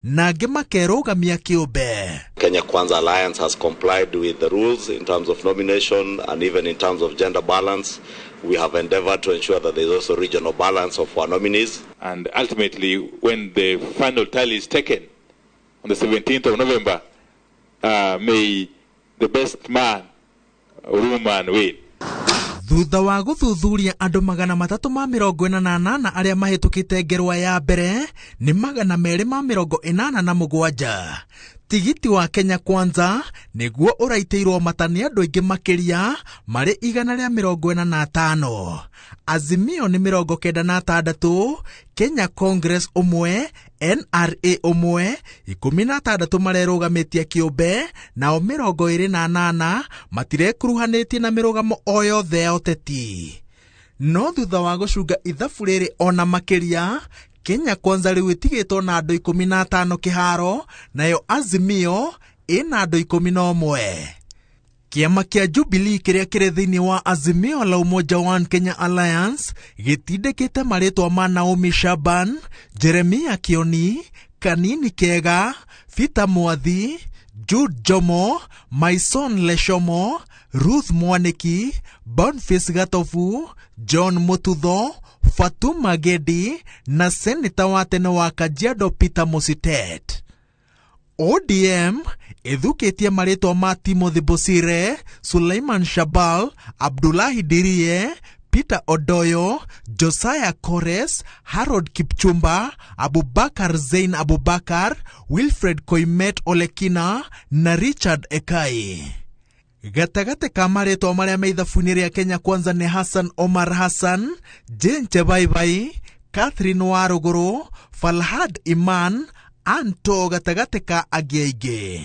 Na angĩ makerũgamia kĩũmbe. Kenya Kwanza Alliance has complied with the rules in terms of nomination and even in terms of gender balance. We have endeavored to ensure that there is also regional balance of our nominees. And ultimately, when the final tally is taken on the 17th of November, may the best man or woman win. Thutha wa gũthuthuria andũ 348 arĩa mahĩtũkĩte ngerwa ya mbere nĩ 287. Tigiti wa Kenya Kwanza nĩguo ũraitĩirwo mata nĩ andũ aingĩ makĩria marĩ 145. Azimio nĩ 96, Kenya Congress 1, NRA 1, 16 marerũgamĩtie kĩũmbe, nao 28 matirekuruhanĩtie na mĩrũgamo o yothe ya ũteti. No thutha wa gũcunga ithabu rĩrĩ ona makĩria, Kenya Kwanza rĩu ĩtigĩtwo na andũ 15 kĩharo, nayo Azimio ĩna andũ 11. Kĩama kĩa Jubilee kĩrĩa kĩrĩ thĩinĩ wa Azimio la Umoja One Kenya Alliance gĩtindĩkĩte marĩtwa ma Naomi Shaban, Jeremia Kioni, Kanini Kega, Peter Mwathi, Jude Jomo, Maison Leshomo, Ruth Mwaniki, Boniface Gatobu, John Mututho, Fatuma Gedi na seneta wa tene wa Kajiado Peter Mositet. ODM ĩthukĩtie marĩtwa ma Timothy Bosire, Suleiman Shabal, Abdullahi Dirie, Peter Odoyo, Josiah Kores, Harold Kipchumba, Abubakar Zein Abubakar, Wilfred Koimet Olekina na Richard Ekai. Gatagatĩ ka marĩtwa marĩa me ithabu-inĩ rĩa Kenya Kwanza nĩ Hassan Omar Hassan, Jane Chebaibai, Catherine Warũgũrũ, Falhad Iman, Anto gatagatĩ ka angĩ aingĩ.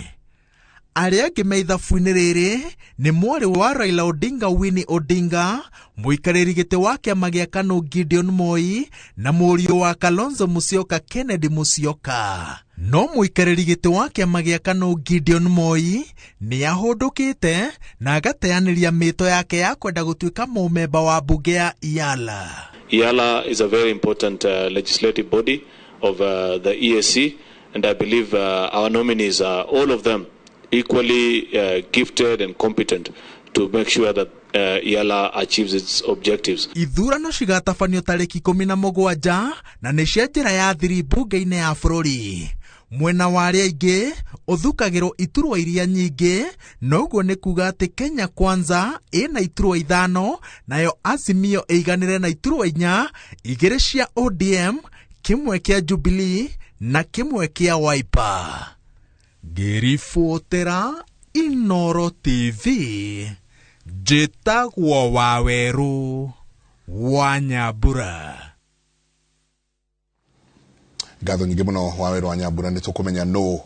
Arĩa angĩ me ithabu-inĩ rĩrĩ nĩ mwarĩ wa Raila Odinga Winnie Odinga, mũikarĩri gĩtĩ wa kĩama gĩa KANU Gideon Moi na mũriũ wa Kalonzo Musyoka Kennedy Musyoka. No mũikarĩri gĩtĩ wa kĩama gĩa KANU Gideon Moi nĩ ahũndũkĩte na agateanĩria mĩto yake ya kwenda gũtuĩka mũmemba wa mbunge ya EALA. EALA is a very important legislative body of the EAC, and I believe our nominees are all of them equally gifted and competent to make sure that EALA achieves its objectives. Ithurano cigatabanio tarĩki 17 na nĩ cia njĩra ya thiri mbunge-inĩ ya bũrũri. Mwena wa arĩa aingĩ ũthukagĩrwo iturwa iria nyingĩ, noguo nĩ kuga atĩ Kenya Kwanza ĩna iturwa 5, nayo Azimio ĩiganĩre na iturwa 4, 2 cia ODM, kĩmwe kĩa Jubilee na kĩmwe kĩa Wiper. Ngĩribotera Inoro TV, njĩtagwo Wawerũ wa Nyambura. Ngatho nyingĩ mũno Wawerũ wa Nyambura. Nĩ tũkũmenya no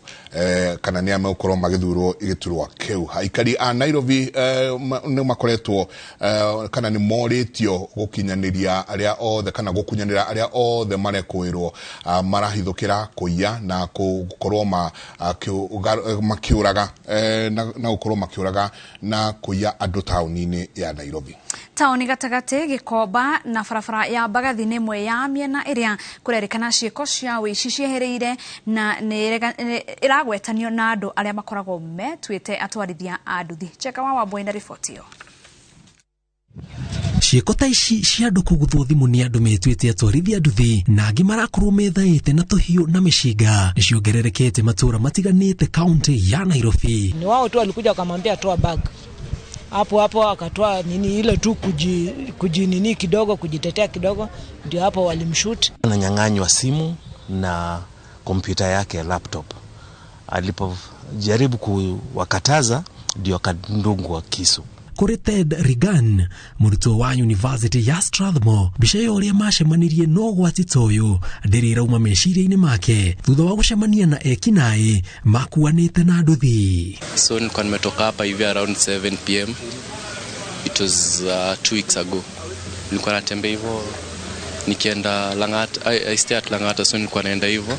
kana nĩ megũkorwo magĩthurwo gĩturwa kĩu. Aikari a Nairobi nĩ makoretwo kana nĩ morĩtio gũkinyanĩria arĩa othe kana gũkunyanĩra arĩa othe marekũĩrwo marahithũkĩra kũiya na gũkorwo makĩũraga na gũkorwo makĩũraga na kũiya andũ taũni-inĩ ya Nairobi. Taũni gatagatĩ Gĩkomba na barabara ya Mbagathi nĩ ĩmwe ya mĩena ĩrĩa kũrerĩkana ciĩko cia ũici ciehereire na nĩ ĩragwetanio na andũ arĩa makoragwo metuĩte atwarithia a nduthi. Cheka wa Wambui na riboti ĩyo. Ciĩko ta ici cia andũ kũguthwo thimũ nĩ andũ metuĩte atwarithia nduthi na angĩ marakorwo methaĩte na tũhiũ na mĩcinga nĩ ciongererekete matũra matiganĩte kaunti ya Nairobi. Ni wao tu walikuja wakamwambia toa bag. Hapo hapo akatoa nini ile tu kuji nini kidogo, kujitetea kidogo, ndio hapo walimshoot. Ananyang'anywa simu na kompyuta yake laptop. Alipojaribu kuwakataza ndio akadungwa kisu. Kũrĩ Ted Regan, mũrutwo wa University ya Strathmore, mbica ya ũrĩa macemanirie na ũgwati ta ũyũ ndĩrĩ ĩrauma meciria-inĩ make thutha wa gũcemania na ekinaĩ makuanĩte na nduthi. So nilikuwa nimetoka hapa hivi around 7 pm. It was 2 weeks ago. Nilikuwa natembea hivyo nikienda Lang'ata. I stay at Lang'ata, so nilikuwa naenda hivyo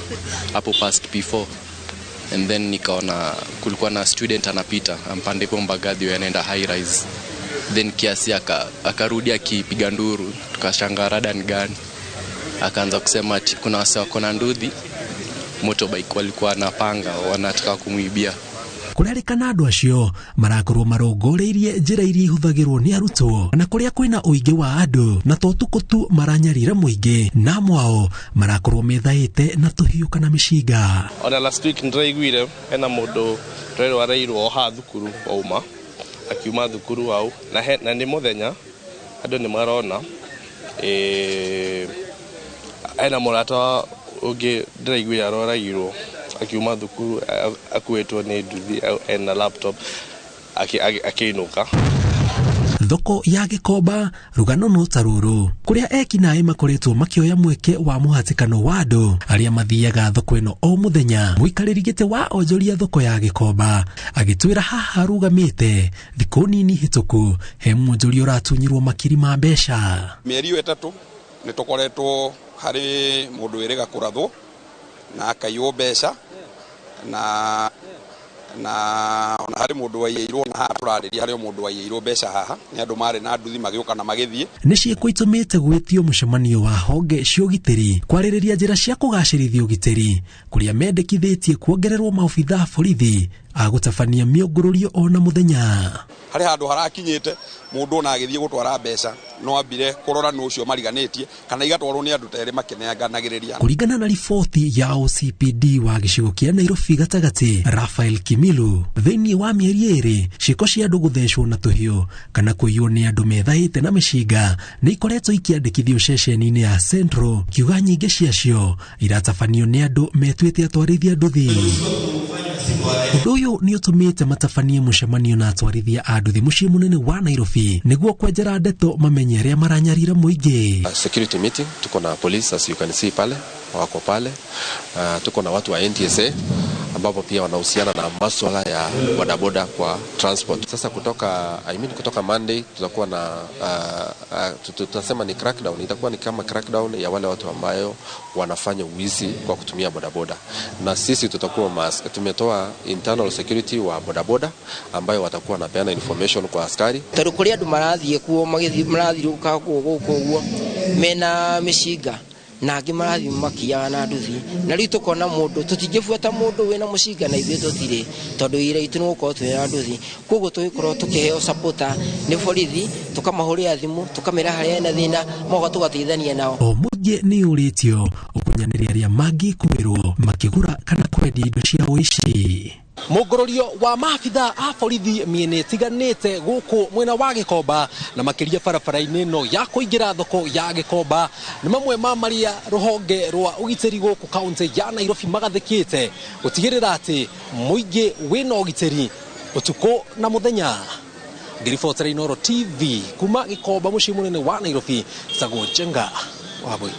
hapo past P4. And then nikaona kulikuwa na student anapita ampande hapo Mbagathi anaenda high rise. Then kiasi akarudi akipiga nduru, tukashangaa rada ni gani. Akaanza kusema ati kuna wase wako na nduthi motorbike, walikuwa na panga wanataka kumuibia. Kũrerĩkana andũ acio marakorwo marongoreirie njĩra iria ihũthagĩrwo nĩ arutwo na kũrĩa kwĩna ũingĩ wa andũ, na to ũtukũ tu maranyarira mũingĩ, na mwao marakorwo methaĩte na tũhiũ kana mĩcinga. Ona last week ndĩraiguire hena mũndũ tũrerwo arairwo haha thukuru wauma akiuma thukuru hau, na nĩ mũthenya andũ nĩ marona. Hena mũrata ũngĩ ndĩraiguire aroragirwo akiuma thukuru akuĩtwo nĩ nduthi ena laptop akĩinũka. Thoko ya Gĩkomba rũgano no ta rũrũ, kũrĩa ekinaĩ makoretwo makĩoya mweke wa mũhatĩkano wa andũ arĩa mathiaga thoko ĩno o mũthenya. Mũikarĩri gĩtĩ wa onjoria thoko ya Gĩkomba agĩtwĩra haha arũgamĩte thikũ nini hĩtũku he mwonjoria ũratunyirwo makiri ma mbeca. Mĩeri ĩyo 3 nĩ tũkoretwo harĩ mũndũ wĩrĩga kũrathwo na akaiywo mbeca na ona harĩ mũndũ waiyĩirwo, na haha tũrarĩria harĩ mũndũ waiyĩirwo mbeca haha nĩ andũ marĩ na nduthi magĩũka na magĩthiĩ. Nĩ ciĩko itũmĩte gwĩtio mũcemanio wa honge cia ũgitĩri kwarĩrĩria njĩra cia kũgacĩrithia ũgitĩri, kũrĩa mendekithĩtie kuongererwo maobithaa borithi a gũtabania mĩũngũrũrio ona mũthenya. Harĩ handũ harakinyĩte mũndũ ona agĩthiĩ gũtwara mbeca no ambire kũrora nũ ũcio mariganĩtie kana igatwarwo nĩ andũ ta erĩ makĩnenganagĩrĩria. Kũringana na riboti ya OCPD wa gĩcigo kĩa Nairobi gatagatĩ Raphael Kimilu, thĩinĩ wa mĩeri 2 ciĩko cia andũ gũthecwo na tũhiũ kana kũiywo nĩ andũ methaĩte na mĩcinga nĩ ikoretwo ikĩandĩkithio ceceni-inĩ ya Central, kiuga nyingĩ ciacio iratabanio nĩ andũ metuĩte atwarithia nduthi. Ũndũ ũyũ nĩ ũtũmĩte matabanie mũcemanio na atwarithia a nduthi mũciĩ mũnene wa Nairobi nĩguo kwenjera ndeto mamenye arĩa maranyarira mũingĩ. Security meeting tuko na police, as you can see pale wako pale. Tuko na watu wa NTSA ambapo pia wanahusiana na masuala ya bodaboda kwa transport. Sasa kutoka Monday tutakuwa na tutasema ni crackdown, itakuwa ni kama crackdown ya wale watu ambayo wanafanya wizi kwa kutumia bodaboda. Na sisi tutakuwa tumetoa internal security wa bodaboda ambayo watakuwa wanapeana information kwa askari. Tondu kuri andu marathie kuo magithi marathiruka guku uguo mena micinga na angĩ marathiĩ makiyaga na nduthi, na rĩu tũkona mũndũ tũtingĩbuata mũndũ wĩna mũcinga na ithuĩ tũtirĩ, tondũ wĩra itũ nĩ gũkorwo twĩna nduthi. Koguo tũgĩkorwo tũkĩheo supporter nĩ borithi, tũkamahũrĩra thimũ tũkamera harĩa hena thĩna moka tũgateithania nao. O mũingĩ nĩ ũrĩtio ũkunyanĩria arĩa mangĩkuĩrwo makĩgũra kana kwendia indo cia ũici. Mũngũrũrio wa maabithaa a borithi mĩena ĩtiganĩte gũkũ mwena wa Gĩkomba na makĩria barabara-inĩ ĩno ya kũingĩra thoko ya Gĩkomba nĩ mamwe ma marĩa rũhonge rwa ũgitĩri gũkũ kaunti ya Nairobi magathĩkĩte gũtigĩrĩra atĩ mũingĩ wĩna ũgitĩri ũtukũ na mũthenya. Ngĩribotera Inooro TV kuma Gĩkomba mũciĩ mũnene wa Nairobi, Sagwo Njenga Wambui.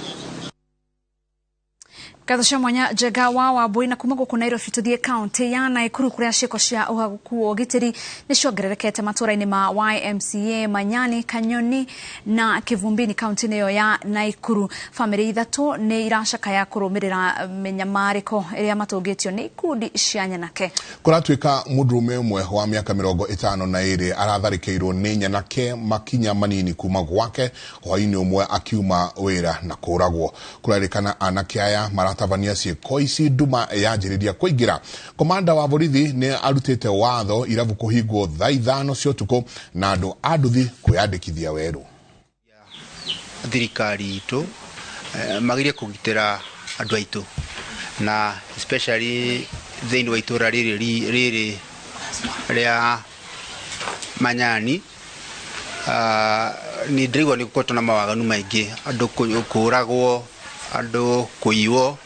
Ngatho cia mwanya Njenga wa Wambui. Na kuma gũkũ Nairobi tũthiĩ kaunti ya Nakuru kũrĩa ciĩko cia ũhagũku wa ũgitĩri nĩ ciongererekete matũũra-inĩ ma YMCA Manyani, Kanyoni na Kivumbini kaunti-inĩ ĩyo ya Nakuru. Bamĩrĩ 3 nĩ iracakaya kũrũmĩrĩra mĩnyamarĩko ĩrĩa matũngĩtio nĩ ikundi cia nyanake. Kũratuĩka mũndũrũme ũmwe wa mĩaka 52 aratharĩkĩirwo nĩ nyanake makinya manini kuma gwake hwaĩ-inĩ ũmwe akiuma wĩra na kũragwo. Kũrerĩkana anake aya maratabania ciĩko ici nduma yanjĩrĩria kũingĩra. Komanda wa borithi nĩ arutĩte watho irabu kũhingwo thaa 5 cia ũtukũ na andũ a nduthi kwĩyandĩkithia werũ. Thirikari itũ magirie kũgitĩra andũ aitũ na especially thĩinĩ wa itũra rĩrĩ rĩa Manyani. Nĩ ndĩraigua nĩ gũkoretwo na mawaganu maingĩ, andũ kũragwo, andũ kũiywo,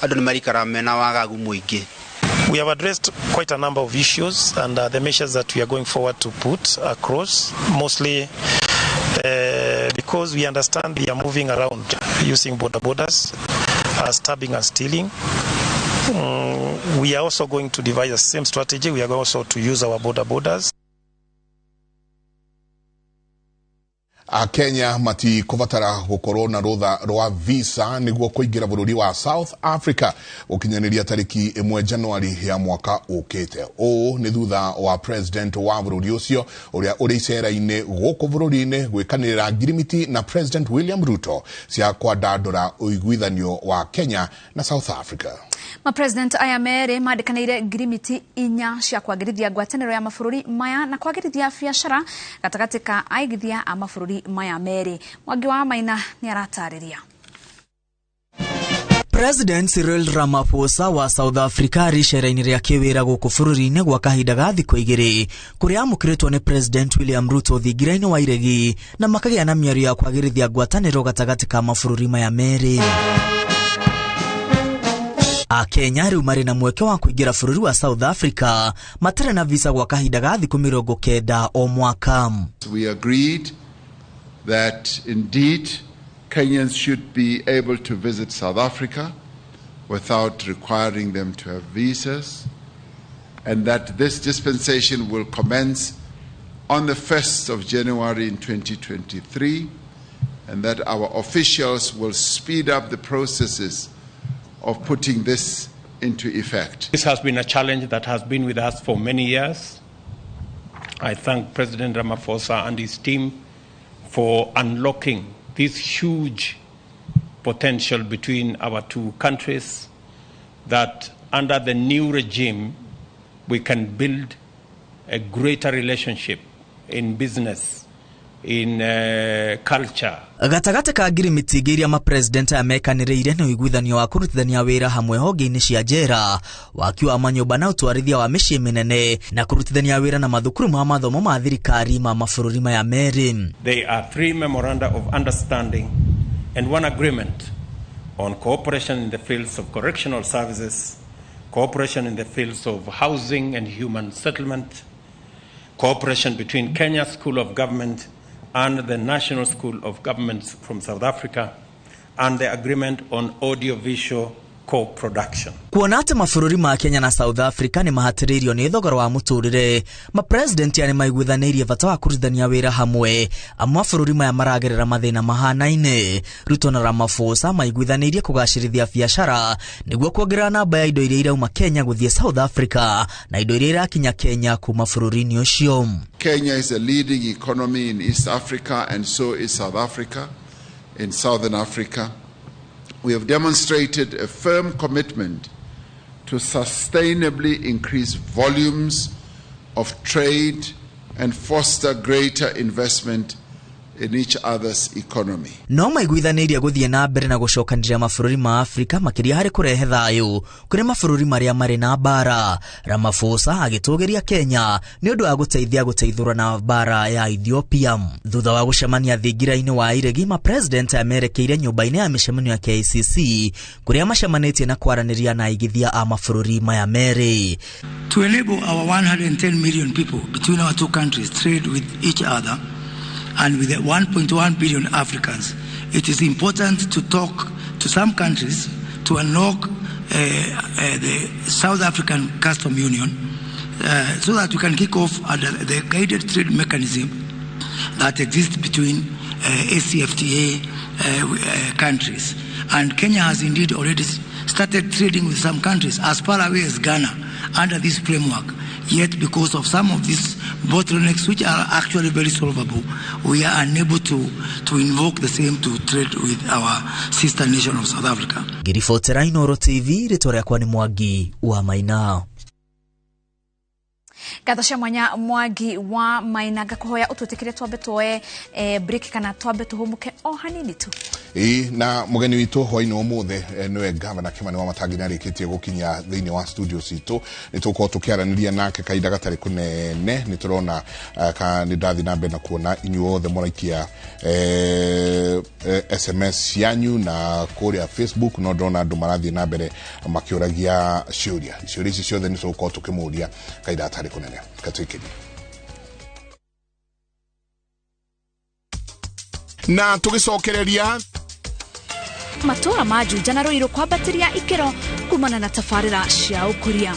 andũ nĩ marikara mena wagagu mũingĩ. We have addressed quite a number of issues and the measures that we are going forward to put across, mostly because we understand they are moving around using border borders, stabbing and stealing. We are also going to devise the same strategy. We are going also to use our border borders. Akenya matikũbatara gũkorwo na rũtha rwa visa nĩguo kũingĩra bũrũri wa South Africa gũkinyanĩria tarĩki 1 Januari ya mwaka ũkĩte. Ũũ nĩ thutha wa president wa bũrũri ũcio ũrĩa ũrĩ icera-inĩ gũkũ bũrũri-inĩ gwĩkanĩrĩra ngirimiti na President William Ruto cia kwandandũra ũiguithanio wa Kenya na South Africa. Mapresident aya merĩ mandĩkanĩire ngirimiti 4 cia kwagĩrithia ngwatanĩro ya mabũrũri maya na kwagĩrithia biacara gatagatĩ ka aigithia a mabũrũri maya merĩ. Mwangi wa Maina nĩ aratarĩria. President Cyril Ramaphosa wa South Africa arĩ icera-inĩ rĩa kĩwĩra gũkũ bũrũri-inĩ gwa kahinda ga thikũ 2 kũrĩa amũkĩrĩtwo nĩ President William Ruto thingira-inĩ wa iregi na makagĩa na mĩario ya kwagĩrithia ngwatanĩro gatagatĩ ka mabũrũri maya merĩ. Akenya rĩu marĩ na mweke wa kũingĩra bũrũri wa South Africa matarĩ na visa gwa kahinda ga thikũ 90 o mwaka. We agreed that indeed Kenyans should be able to visit South Africa without requiring them to have visas, and that this dispensation will commence on the 1st of January in 2023, and that our officials will speed up the processes of putting this into effect. This has been a challenge that has been with us for many years. I thank President Ramaphosa and his team for unlocking this huge potential between our two countries, that under the new regime we can build a greater relationship in business, in culture. Gatagatĩ ka ngirimiti ingĩ iria mapresident aya mekanĩrĩire nĩ ũiguithanio wa kũrutithania wĩra hamwe honge-inĩ cia njera, waki wa manyũmba na ũtwarithia wa mĩciĩ mĩnene, na kũrutithania wĩra na mathukuru ma mathomo ma thirikari ma mabũrũri maya merĩ. There are 3 memoranda of understanding and 1 agreement on cooperation in the fields of correctional services, cooperation in the fields of housing and human settlement, cooperation between Kenya School of Government and the National School of Governments from South Africa, and the agreement on audiovisual co-production. Kuona atĩ mabũrũri ma Kenya na South Africa nĩ mahatĩrĩirio nĩ thogora wa mũtũrĩre, mapresident aya nĩ maiguithanĩirie bata wa kũrutithania wĩra hamwe. Amwe a bũrũri maya maragerera mathĩna mahanaine. Ruto na Ramaphosa maiguithanĩirie kũgacĩrithia biacara nĩguo kuongerera namba ya indo iria irauma Kenya gũthiĩ South Africa na indo iria irakinya Kenya kuma bũrũri-inĩ ũcio. Kenya is a leading economy in East Africa, and so is South Africa in Southern Africa. We have demonstrated a firm commitment to sustainably increase volumes of trade and foster greater investment in each other's economy. No maiguithanĩirie gũthiĩ na mbere na gũcokanĩrĩria mabũrũri ma Afrika makĩria harĩ kũrehe thayũ kũrĩ mabũrũri marĩa marĩ na mbara. Ramaphosa agĩtũgĩria Kenya nĩ ũndũ wa gũteithia gũteithũrana mbara ya Ethiopia. Thutha wa gũcemania thingira-inĩ wa iregi, mapresident aya merekeire nyũmba-inĩ ya mĩcemanio ya KICC kũrĩa macemanĩtie na kwaranĩria na aigithia a mabũrũri maya merĩ. To enable our 110 million people between our two countries trade with each other and with the 1.1 billion Africans, it is important to talk to some countries to unlock the South African Custom Union so that we can kick off the guided trade mechanism that exists between ACFTA countries. And Kenya has indeed already started trading with some countries as far away as Ghana under this framework. Yet because of some of these bottlenecks, which are actually very solvable, we are unable to invoke the same to trade with our sister nation of South Africa. Ngiribotera Inooro TV, rĩtwa rĩakwa nĩ Mwangi wa Maina. Ngatho cia mwanya Mwangi wa Maina, ngakũhoya ũtwĩtĩkĩre twambe tuoe break kana twambe tũhũmũke o hanini tu. Ĩĩ, na mũgeni witũ hwainĩ ũmũthĩ nĩwe Gavana Kimani Wamatangi nĩ arĩkĩtie gũkinya thĩinĩ wa studio citũ. Nĩ tũgũkorwo tũkĩaranĩria nake kahinda gatarĩ kũnene. Nĩ tũrona ka nĩ ndathiĩ na mbere na kuona inyuĩ othe mũraikia SMS cianyu na kũrĩa Facebook, no ndĩrona andũ marathiĩ na mbere makĩũragia ciũria. Ciũria ici ciothe nĩ tũgũkorwo tũkĩmũria kahinda gatarĩ kũnene. Gatwĩkĩrie. Na tũgĩcokereria matũra ma Juja na Ruiru kwambatĩria ikĩro kumana na tabarĩra cia ũkũria.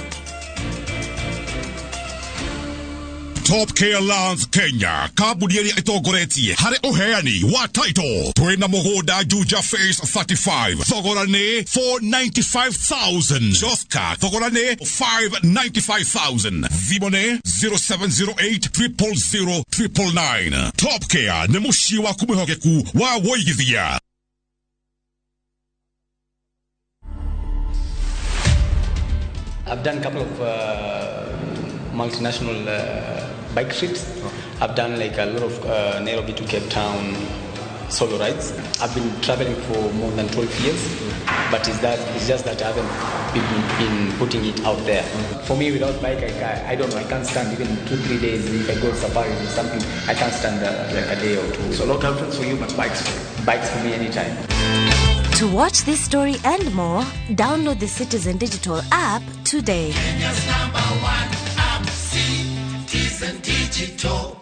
Top Care Lands Kenya, kambuni ĩrĩa ĩtongoretie harĩ ũheani wa title. Twĩna mũgũnda Juja Phase 35, thogora nĩ 495,000. Joska, thogora nĩ 595,000. Thimũ nĩ 0708 000 999. Top Care nĩ mũciĩ waku mwĩhokeku wa wũigithia. I've done a couple of multinational bike trips. I've done like a lot of Nairobi to Cape Town solo rides. I've been traveling for more than 12 years, but it's just that I haven't been putting it out there. For me, without bike, I don't know, I can't stand even 2-3 days. If I go safari or something, I can't stand like a day or two. So no girlfriends for you, but bikes for you. Bikes for me anytime. To watch this story and more, download the Citizen Digital app today. Kenya's number one app, Citizen Digital.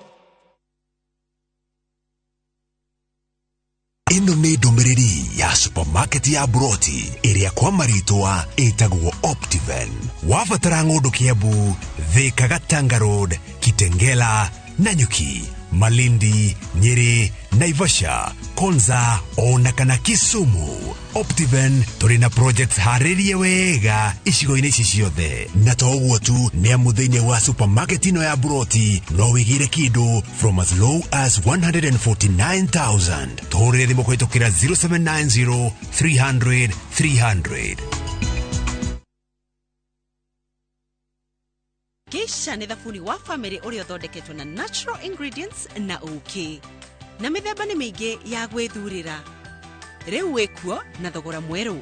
Ĩno nĩ ndũmĩrĩri ya supermarket ya Broti ĩrĩa kwa marĩtwa ĩtagwo Optiven. Wabatara ng'ũndũ Kiambu, Thika, Gatanga Road, Kitengela, Nanyuki, Malindi, Nyeri, Naivasha, Konza ona kana Kisumu. Optiven tũrĩ na projects harĩrie wega icigo-inĩ ici ciothe. Na to ũguo tu, nĩ amu thĩinĩ wa supermarket ĩno ya Broti no wĩgĩre kĩndũ from as low as 149,000. Tũhũrĩre thimũ kũhĩtũkĩra 0790 300 300. Geisha nĩ thabuni wa family ũrĩa ũthondeketwo na natural ingredients na ũkĩ na mĩthemba nĩ mĩingĩ ya gwĩthurĩra. Rĩu wĩkuo na thogora mwerũ.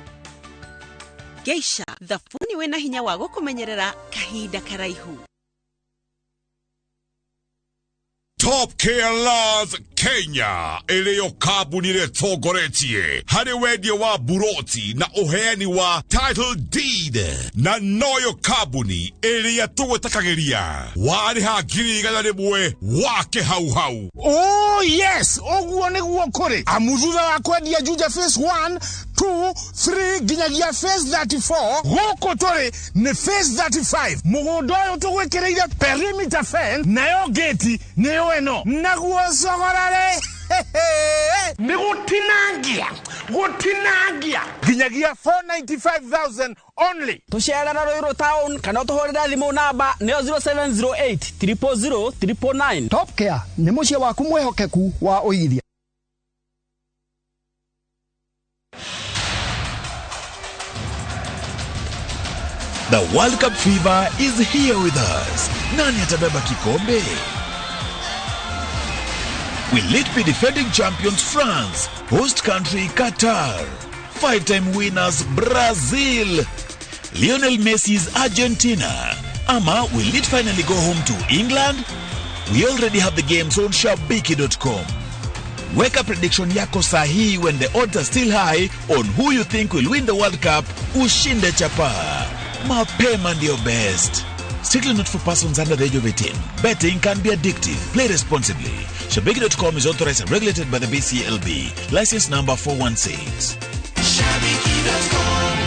Geisha, thabuni wĩna hinya wa gũkũmenyerera kahinda karaihu. Top Care Lands Kenya ĩrĩyo kambuni ĩrĩa ĩtongoretie harĩ wendia wa buroti na ũheani wa title deed, na noyo kambuni ĩrĩa tũgwĩtakagĩria warĩha 100,000 wake hau hau. Oh yes, ũguo nĩguo kũrĩ amu thutha wa kwendia Juja phase 1 2 3 nginyagia phase 34 gũkũ tũrĩ nĩ phase 35. Mũgũnda ũyũ tũgwĩkĩrĩire perimeter fence, nayo gate nĩyo ĩno, naguo thogora rĩ nĩ gũtinangia nginyagia 495,000 only. Tũcerera Ruiru town kana ũtũhũrĩre thimũ namba nĩyo 0708 000 999. Top Care nĩ mũciĩ waku mwĩhokeku wa ũigithia. The World Cup fever is here with us. Nani atabeba kikombe? Will it be defending champions France, host country Qatar, five-time winners Brazil, Lionel Messi's Argentina, ama will it finally go home to England? We already have the games on Shabiki.com. Weka prediction yako sahihi when the odds are still high on who you think will win the World Cup. Ushinde chapa. Mapema ndio best. Strictly not for persons under the age of 18. Betting can be addictive. Play responsibly. Shabiki.com is authorized and regulated by the BCLB. License number 416. Shabiki.com.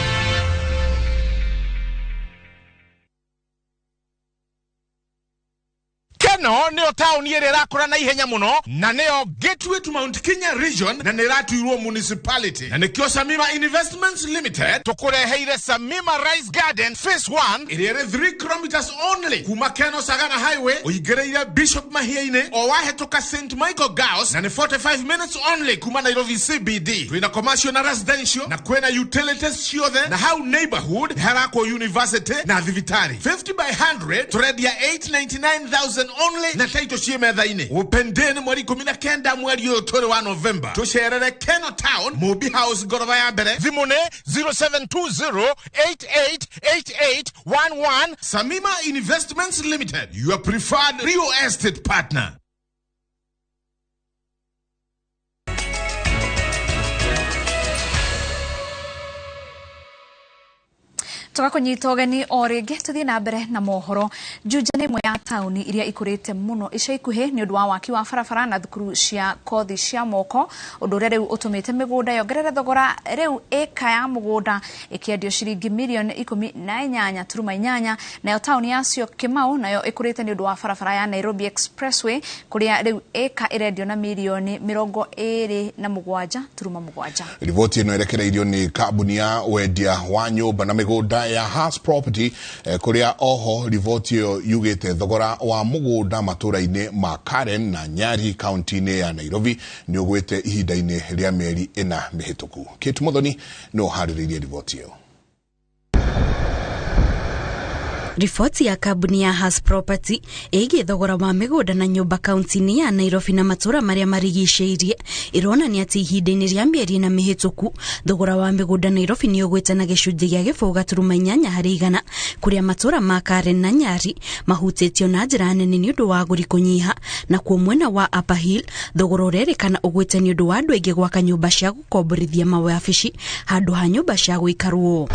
Keno nĩyo taũni ĩrĩa ĩrakũra na ihenya mũno, na nĩyo gateway to Mount Kenya region, na nĩ ĩratuirwo municipality, na nĩkĩo Samima Investments Limited tũkũreheire Samima Rice Garden phase 1 ĩrĩa ĩrĩ 3 kilometers only kuma Keno Sagana Highway ũingĩrĩire Bishop Mahia-inĩ o wahĩtũka St Michael Girls, na nĩ 45 minutes only kuma Nairobi CBD. Twĩna commercial na residential na kwĩna utilities ciothe, na hau neighborhood nĩ harakwo university na thibitarĩ. 50 by 100 tũrendia 899,000 only, na taito ciĩ metha-inĩ. Upendeni mweri 19 mweri ũyũ tũrĩ wa November. Tũcerere Keno Town, Mobi House ngoroba ya mbere. Thimũ nĩ 0720888811. Samima Investments Limited, your preferred real estate partner. Tũgakũnyita ũgeni o rĩngĩ tũthiĩ na mbere na mohoro. Juja nĩ ĩmwe ya taũni iria ikũrĩte mũno ica ikuhĩ nĩ ũndũ wa waki wa barabara na thukuru cia kothi cia moko, ũndũ ũrĩa rĩu ũtũmĩte mĩgũnda yongerere thogora. Rĩu ĩka ya mũgũnda ĩkĩendio ciringi mirioni 18.8, nayo taũni ya Syokimau nayo ĩkũrĩte nĩ ũndũ wa barabara ya Nairobi Expressway kũrĩa rĩu ĩka ĩrendio na mirioni 27.7. Riboti ĩno ĩrekereirio nĩ kambuni ya wendia wa nyũmba na mĩgũnda ya Haas Property, kuria oho riboti ĩyo yugĩte thogora wa mũgũnda matũra-inĩ ma Karen na Nyari kaunti-inĩ ya Nairobi nĩ ũgwĩte ihinda-inĩ rĩa mĩeri 4 mĩhĩtũku. Kate Muthoni no harĩrĩirie riboti ĩyo. Riboti ya kambuni ya Has Property ĩgiĩ thogora wa mĩgũnda na nyũmba kaunti-inĩ ya Nairobi na matũũra marĩa marigicĩirie ĩronania atĩ ihinda-inĩ rĩa mĩeri ĩna mĩhĩtũku thogora wa mĩgũnda Nairobi nĩ ũgwĩte na gĩcunjĩ gĩa 0.8 harĩ igana, kũrĩa matũũra ma Karen na Nyari mahutĩtio na njĩra nene nĩ ũndũ wa agũri kũnyiha, nakuo mwena wa Upper Hill thogora ũrerĩkana ũgwĩte nĩ ũndũ wa andũ aingĩ gwaka nyũmba cia gũkomborithia mawabici handũ ha nyũmba cia gũikarwo.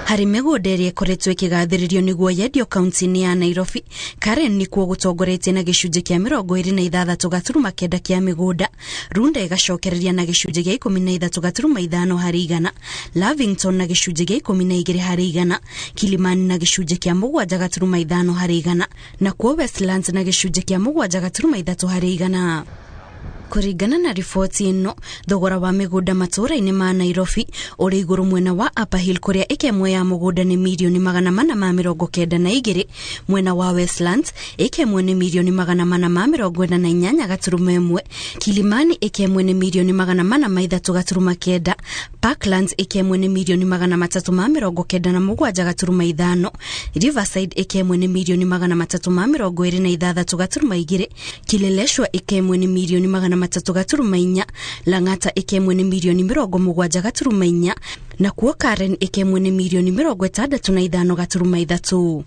Harĩ mĩgũnda ĩrĩa ĩkoretwo ĩkĩgathĩrĩrio nĩguo yendio kaunti-inĩ ya Nairobi, Karen nĩkuo gũtongoretie na gĩcunjĩ kĩa 26.9 kĩa mĩgũnda, Runda ĩgacokereria na gĩcunjĩ gĩa 13.5 harĩ igana, Lavington na gĩcunjĩ gĩa 12 harĩ igana, Kilimani na gĩcunjĩ kĩa 7.5 harĩ igana, nakuo Westlands na gĩcunjĩ kĩa 7.3 harĩ igana. Kũringana na riboti ĩno, thogora wa mĩgũnda matũũra-inĩ ma Nairobi ũrĩ igũrũ mwena wa Upper Hill kũrĩa ĩka ĩmwe ya mũgũnda nĩ mirioni 492, mwena wa Westlands ĩka ĩmwe nĩ mirioni 448.1, Kilimani ĩka ĩmwe nĩ mirioni 403.9, Parklands ĩka ĩmwe nĩ mirioni 397.5, Riverside ĩka ĩmwe nĩ mirioni 326.2, Kileleshwa ĩka ĩmwe nĩ mirioni 300.4, Lang'ata ĩka ĩmwe nĩ mirioni 70.4, nakuo Karen ĩka ĩmwe nĩ mirioni 65.3.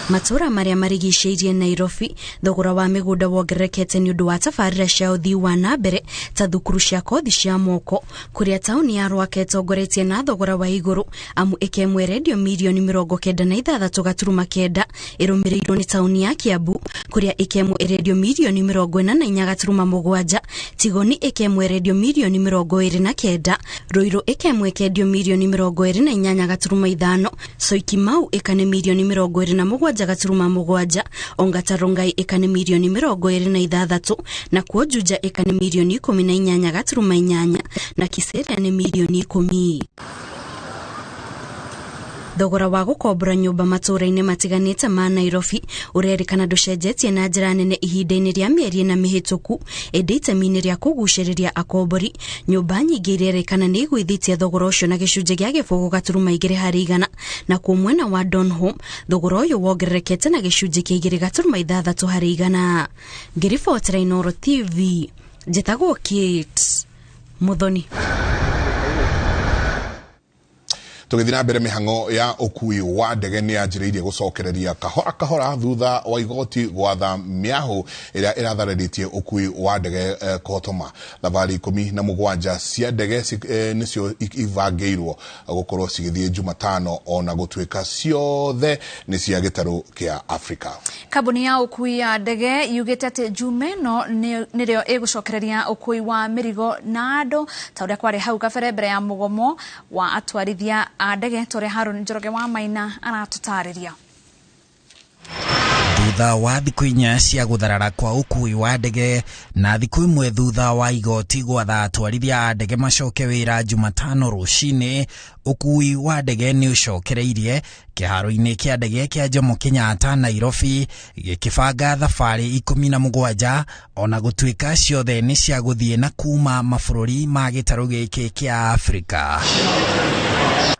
Matũũra marĩa marigicĩirie Nairobi thogora wa mĩgũnda wongererekete nĩ ũndũ wa tabarĩra cia ũthii wa na mbere ta thukuru cia kothi cia moko, kũrĩa taũni ya Rwaka ĩtongoretie na thogora wa igũrũ amu ĩka ĩmwe ĩrendio mirioni 96.9, ĩrũmĩrĩirwo nĩ taũni ya Kiambu kũrĩa ĩka ĩmwe ĩrendio mirioni 44.7, Tigoni ĩka ĩmwe ĩrendio mirioni 29, Ruiru ĩka ĩmwe ĩkendio mirioni 28.5, Soikimau ĩka nĩ mirioni 27.7, Ongata Rongai ĩka nĩ mirioni 26, nakuo Juja ĩka nĩ mirioni 18.8 na Kiseria nĩ mirioni 10. Thogora wa gũkombora nyũmba matũũra-inĩ matiganĩte ma Nairobi ũrerĩkana ndũcenjetie na njĩra nene ihinda-inĩ rĩa mĩeri ĩna mĩhĩtũku, ĩndĩ itemi-inĩ rĩa kũgucĩrĩria akombori, nyũmba nyingĩ irerĩkana nĩ igũithĩtie thogora ũcio na gĩcunjĩ gĩa 0.2 harĩ igana, nakuo mwena wa Donholm thogora ũyũ wongererekete na gĩcunjĩ kĩa 2.6 harĩ igana. Ngĩribotera Inooro TV, njĩtagwo Kate Muthoni. Tũgĩthiĩ na mbere, mĩhang'o ya ũkui wa ndege nĩ yanjĩrĩirie gũcokereria kahora kahora thutha wa igoti gwatha mĩahũ ĩrĩa ĩratharĩrĩtie ũkui wa ndege kũhotoma. Thabarĩ 17 cia ndege nĩcio ibangĩirwo gũkorwo cigĩthiĩ Jumatano, ona gũtuĩka ciothe nĩ cia gĩtarũ kĩa Afrika. Kambuni ya ũkui ya ndege yugĩte atĩ Juma ĩno nĩrĩo ĩgũcokereria ũkui wa mĩrigo na andũ ta ũrĩa kwarĩ hau kabere mbere ya mũgomo wa atwarithia a ndege, ta ũrĩa Harun Njoroge wa Maina aratũtarĩria. Thutha wa thikũ 4 cia gũtharara kwa ũkui wa ndege na thikũ 1 thutha wa igoti gwatha atwarithia a ndege macoke wĩra Jumatano rũcinĩ, ũkui wa ndege nĩ ũcokereirie kĩharo-inĩ kĩa ndege kĩa Jomo Kenyatta Nairobi, gĩkĩbanga thabarĩ 17 ona gũtuĩka ciothe nĩ cia gũthiĩ na kuma mabũrũri ma gĩtarũ gĩkĩ kĩa Afrika.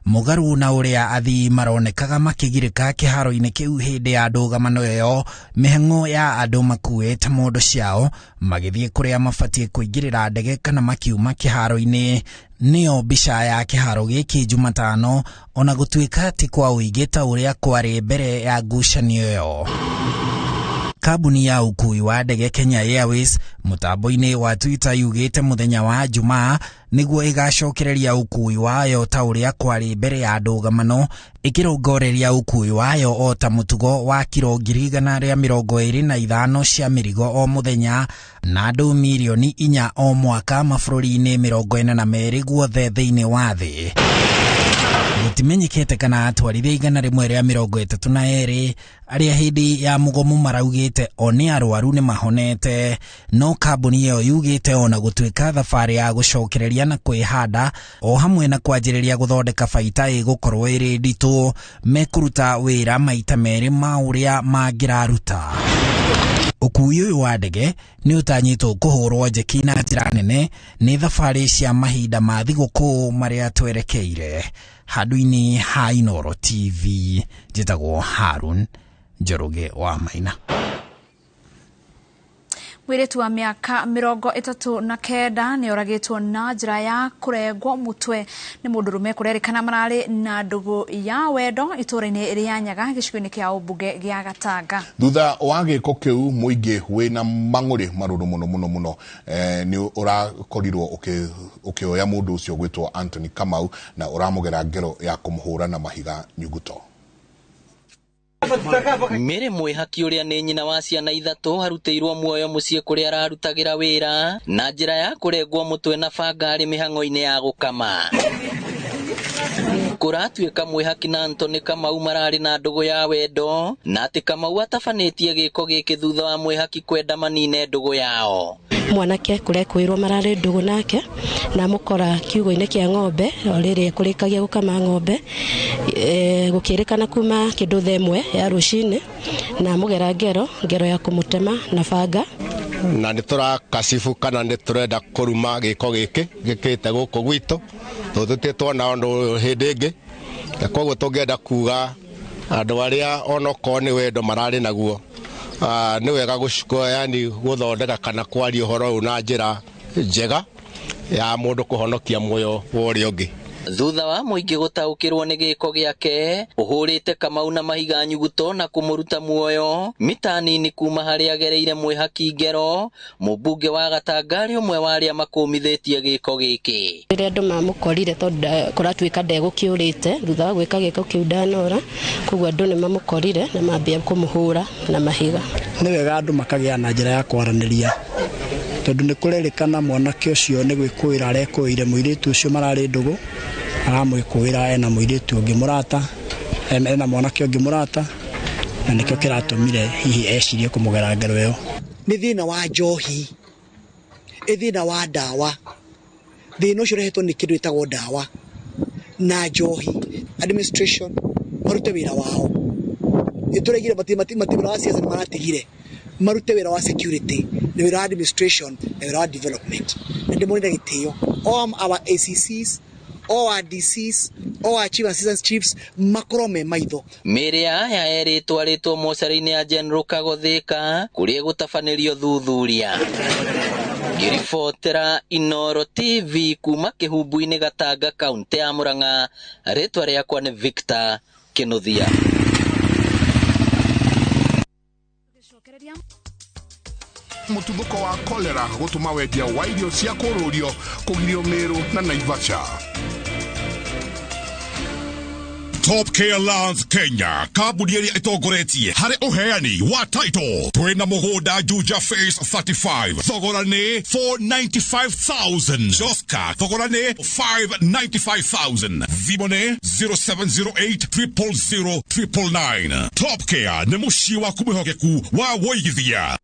Mũgarũ na ũrĩa athii maronekaga makĩgirĩka kĩharo-inĩ kĩu hĩndĩ ya ndũgamano ĩyo, mĩhang'o ya andũ makuĩte mondo ciao magĩthiĩ kũrĩa mabatiĩ kũingĩrĩra ndege kana makiuma kĩharo-inĩ nĩyo mbica ya kĩharo gĩkĩ Jumatano, ona gũtuĩka ti kwa ũingĩ ta ũrĩa kwarĩ mbere ya ngucanio ĩyo. Kambuni ya ũkui wa ndege Kenya Airways mũtambo-inĩ wa Twitter yugĩte mũthenya wa Jumaa nĩguo ĩgacokereria ũkui wayo ta ũrĩa kwarĩ mbere ya ndũgamano, ĩkĩrongoreria ũkui wayo o ta mũtugo wa kiro 125,000 cia mĩrigo o mũthenya na andũ mirioni 4 o mwaka mabũrũri-inĩ 42 guothe thĩinĩ wa thĩ. Gũtimenyekete kana atwarithia 132 arĩa hĩndĩ ya mũgomo maraugĩte o nĩ arwaru nĩ mahonete, no kambuni ĩyo yugĩte ona gũtuĩka thabarĩ ya gũcokereria na kwĩhanda o hamwe na kwanjĩrĩria gũthondeka baita ĩgũkorwo ĩrĩ nditũ, mekũruta wĩra maita merĩ ma ũrĩa mangĩraruta. Ũkuui ũyũ wa ndege nĩ ũtanyĩtwo kũhũrwo njeki na njĩra nene nĩ thabarĩ cia mahinda ma thigũkũ marĩa twerekeire. Handũ-inĩ ha Inooro TV, njĩtagwo Harun Njoroge wa Maina. Mwĩrĩtu wa mĩaka 39 nĩ oragĩtwo na njĩra ya kũrengwo mũtwe nĩ mũndũrũme kũrerĩkana mararĩ na ndũgũ ya wendo itũũra-inĩ rĩa Nyaga gĩcigo-inĩ kĩa ũmbunge gĩa Gatanga. Thutha wa gĩko kĩu mũingĩ wĩna mang'ũrĩ marũrũ mũno mũno mũno nĩ ũrakorirwo ũkĩoya mũndũ ũcio gwĩtwo Anthony Kamau na ũramũgera ngero ya kũmũhũra na mahiga nyuguto. Mary Mwihaki ũrĩa nĩ nyina wa ciana ithatũ arutĩirwo muoyo mũciĩ kũrĩa ararutagĩra wĩra na njĩra ya kũrengwo mũtwe na banga arĩ mĩhang'o-inĩ ya gũkama. Kũratuĩka Mwihaki na Anthony Kamau mararĩ na ndũgũ ya wendo na atĩ Kamau atabanĩtie gĩko gĩkĩ thutha wa Mwihaki kwenda manine ndũgũ yao. Mwanake kũrekwĩrwo mararĩ ndũgũ nake na mũkora kiugo-inĩ kĩa ng'ombe o rĩrĩa kũrĩkagia gũkama ng'ombe gũkĩrĩkana kuma kĩndũ thaa ĩmwe ya rũcinĩ na mũgera ngero ya kũmũtema na banga. Na nĩ tũrakacibũ kana nĩ tũrenda kũruma gĩko gĩkĩ gĩkĩte gũkũ gwitũ tũtũtĩ tuona ũndũ hĩndĩ ĩngĩ na koguo tũngĩenda kuga andũ arĩa onokorwo nĩ wendo mararĩ naguo nĩ wega yani gũthondeka kana kwaria ũhoro ũyũ na njĩra njega ya mũndũ kũhonokia muoyo wa ũrĩa ũngĩ. Thutha wa mũingĩ gũtaũkĩrwo nĩ gĩko gĩake ũhũrĩte Kamau na mahiga nyuguto na kũmũruta muoyo mita nini kuma harĩa agereire Mwihaki ngero, mũmbunge wa Gatanga arĩ ũmwe wa arĩa makũmithĩtie gĩko gĩkĩ. Rĩrĩa andũ mamũkorire tondũ kũratuĩka ndegũkĩũrĩte thutha wa gwĩka gĩko kĩu ndanora, koguo andũ nĩ mamũkorire na mambia kũmũhũra na mahiga. Nĩ wega andũ makagĩa na njĩra ya kwaranĩria tondũ nĩ kũrerĩkana mwanake ũcio nĩ gwĩkũĩra arekũĩire mũirĩtu ũcio mararĩ ndũgũ, aramwĩkũĩra ena mũirĩtu ũngĩ mũrata, ena mwanake ũngĩ mũrata, na nĩkĩo kĩratũmire hihi ecirie kũmũgera ngero ĩyo. Nĩ thĩna wa njohi, ĩ thĩna wa ndawa, thĩna ũcio ũrehetwo nĩ kĩndũ gĩtagwo ndawa na njohi. Administration marute wĩra wao, nĩtũraigire matibara wa siasa nĩmaratigire, marute wĩra wa security na wĩra wa administration na wĩra wa development. Na ndĩmone gĩtĩo all our ACCs, all our DCs, all our chief assistant chiefs makorwo me maitho. Mĩĩrĩ ya aya erĩ ĩtwarĩtwo mocarĩ-inĩ ya General Kagothika kũrĩa ĩgũtabanĩrio thuthuria. Ngĩribotera Inooro TV kuma Kĩhumbu-inĩ Gatanga kaunti ya Murang'a, rĩtwa rĩakwa nĩ Victor Kĩnuthia. Mũtuthũko wa kolera gũtũma wendia wa irio cia kũrũrio kũgirio Meru na Naivasha. Top Care Lands Kenya, kambuni ĩrĩa ĩtongoretie harĩ ũheani wa title. Twĩna mũgũnda Juja Phase 35, thogora nĩ 495,000. Joska, thogora nĩ 595,000. Thimũ nĩ 0708 000 999. Top Care nĩ mũciĩ waku mwĩhokeku wa wũigithia.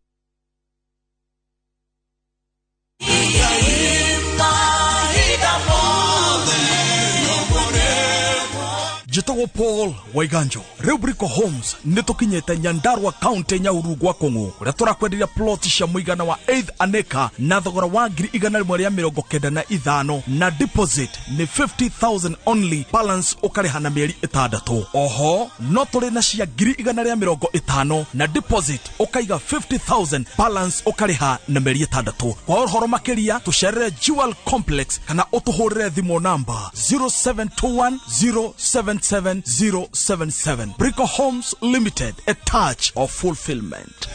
Njĩtagwo Paul Waiganjo. Rĩu Brico Homes nĩ tũkinyĩte Nyandarua County Nyahururu gwa Kũng'ũ kũrĩa tũrakwenderia plot cia mũigana wa 8 an acre na thogora wa 195,000 na deposit nĩ 50,000 only, balance ũkarĩha na mĩeri 6. Oho no tũrĩ na cia 150,000 na deposit ũkaiga 50,000, balance ũkarĩha na mĩeri 6. Kwa ũhoro makĩria tũcerere Jewel Complex kana ũtũhũrĩre thimũ namba 0721 077 077. Brico Homes Limited, a touch of fulfillment.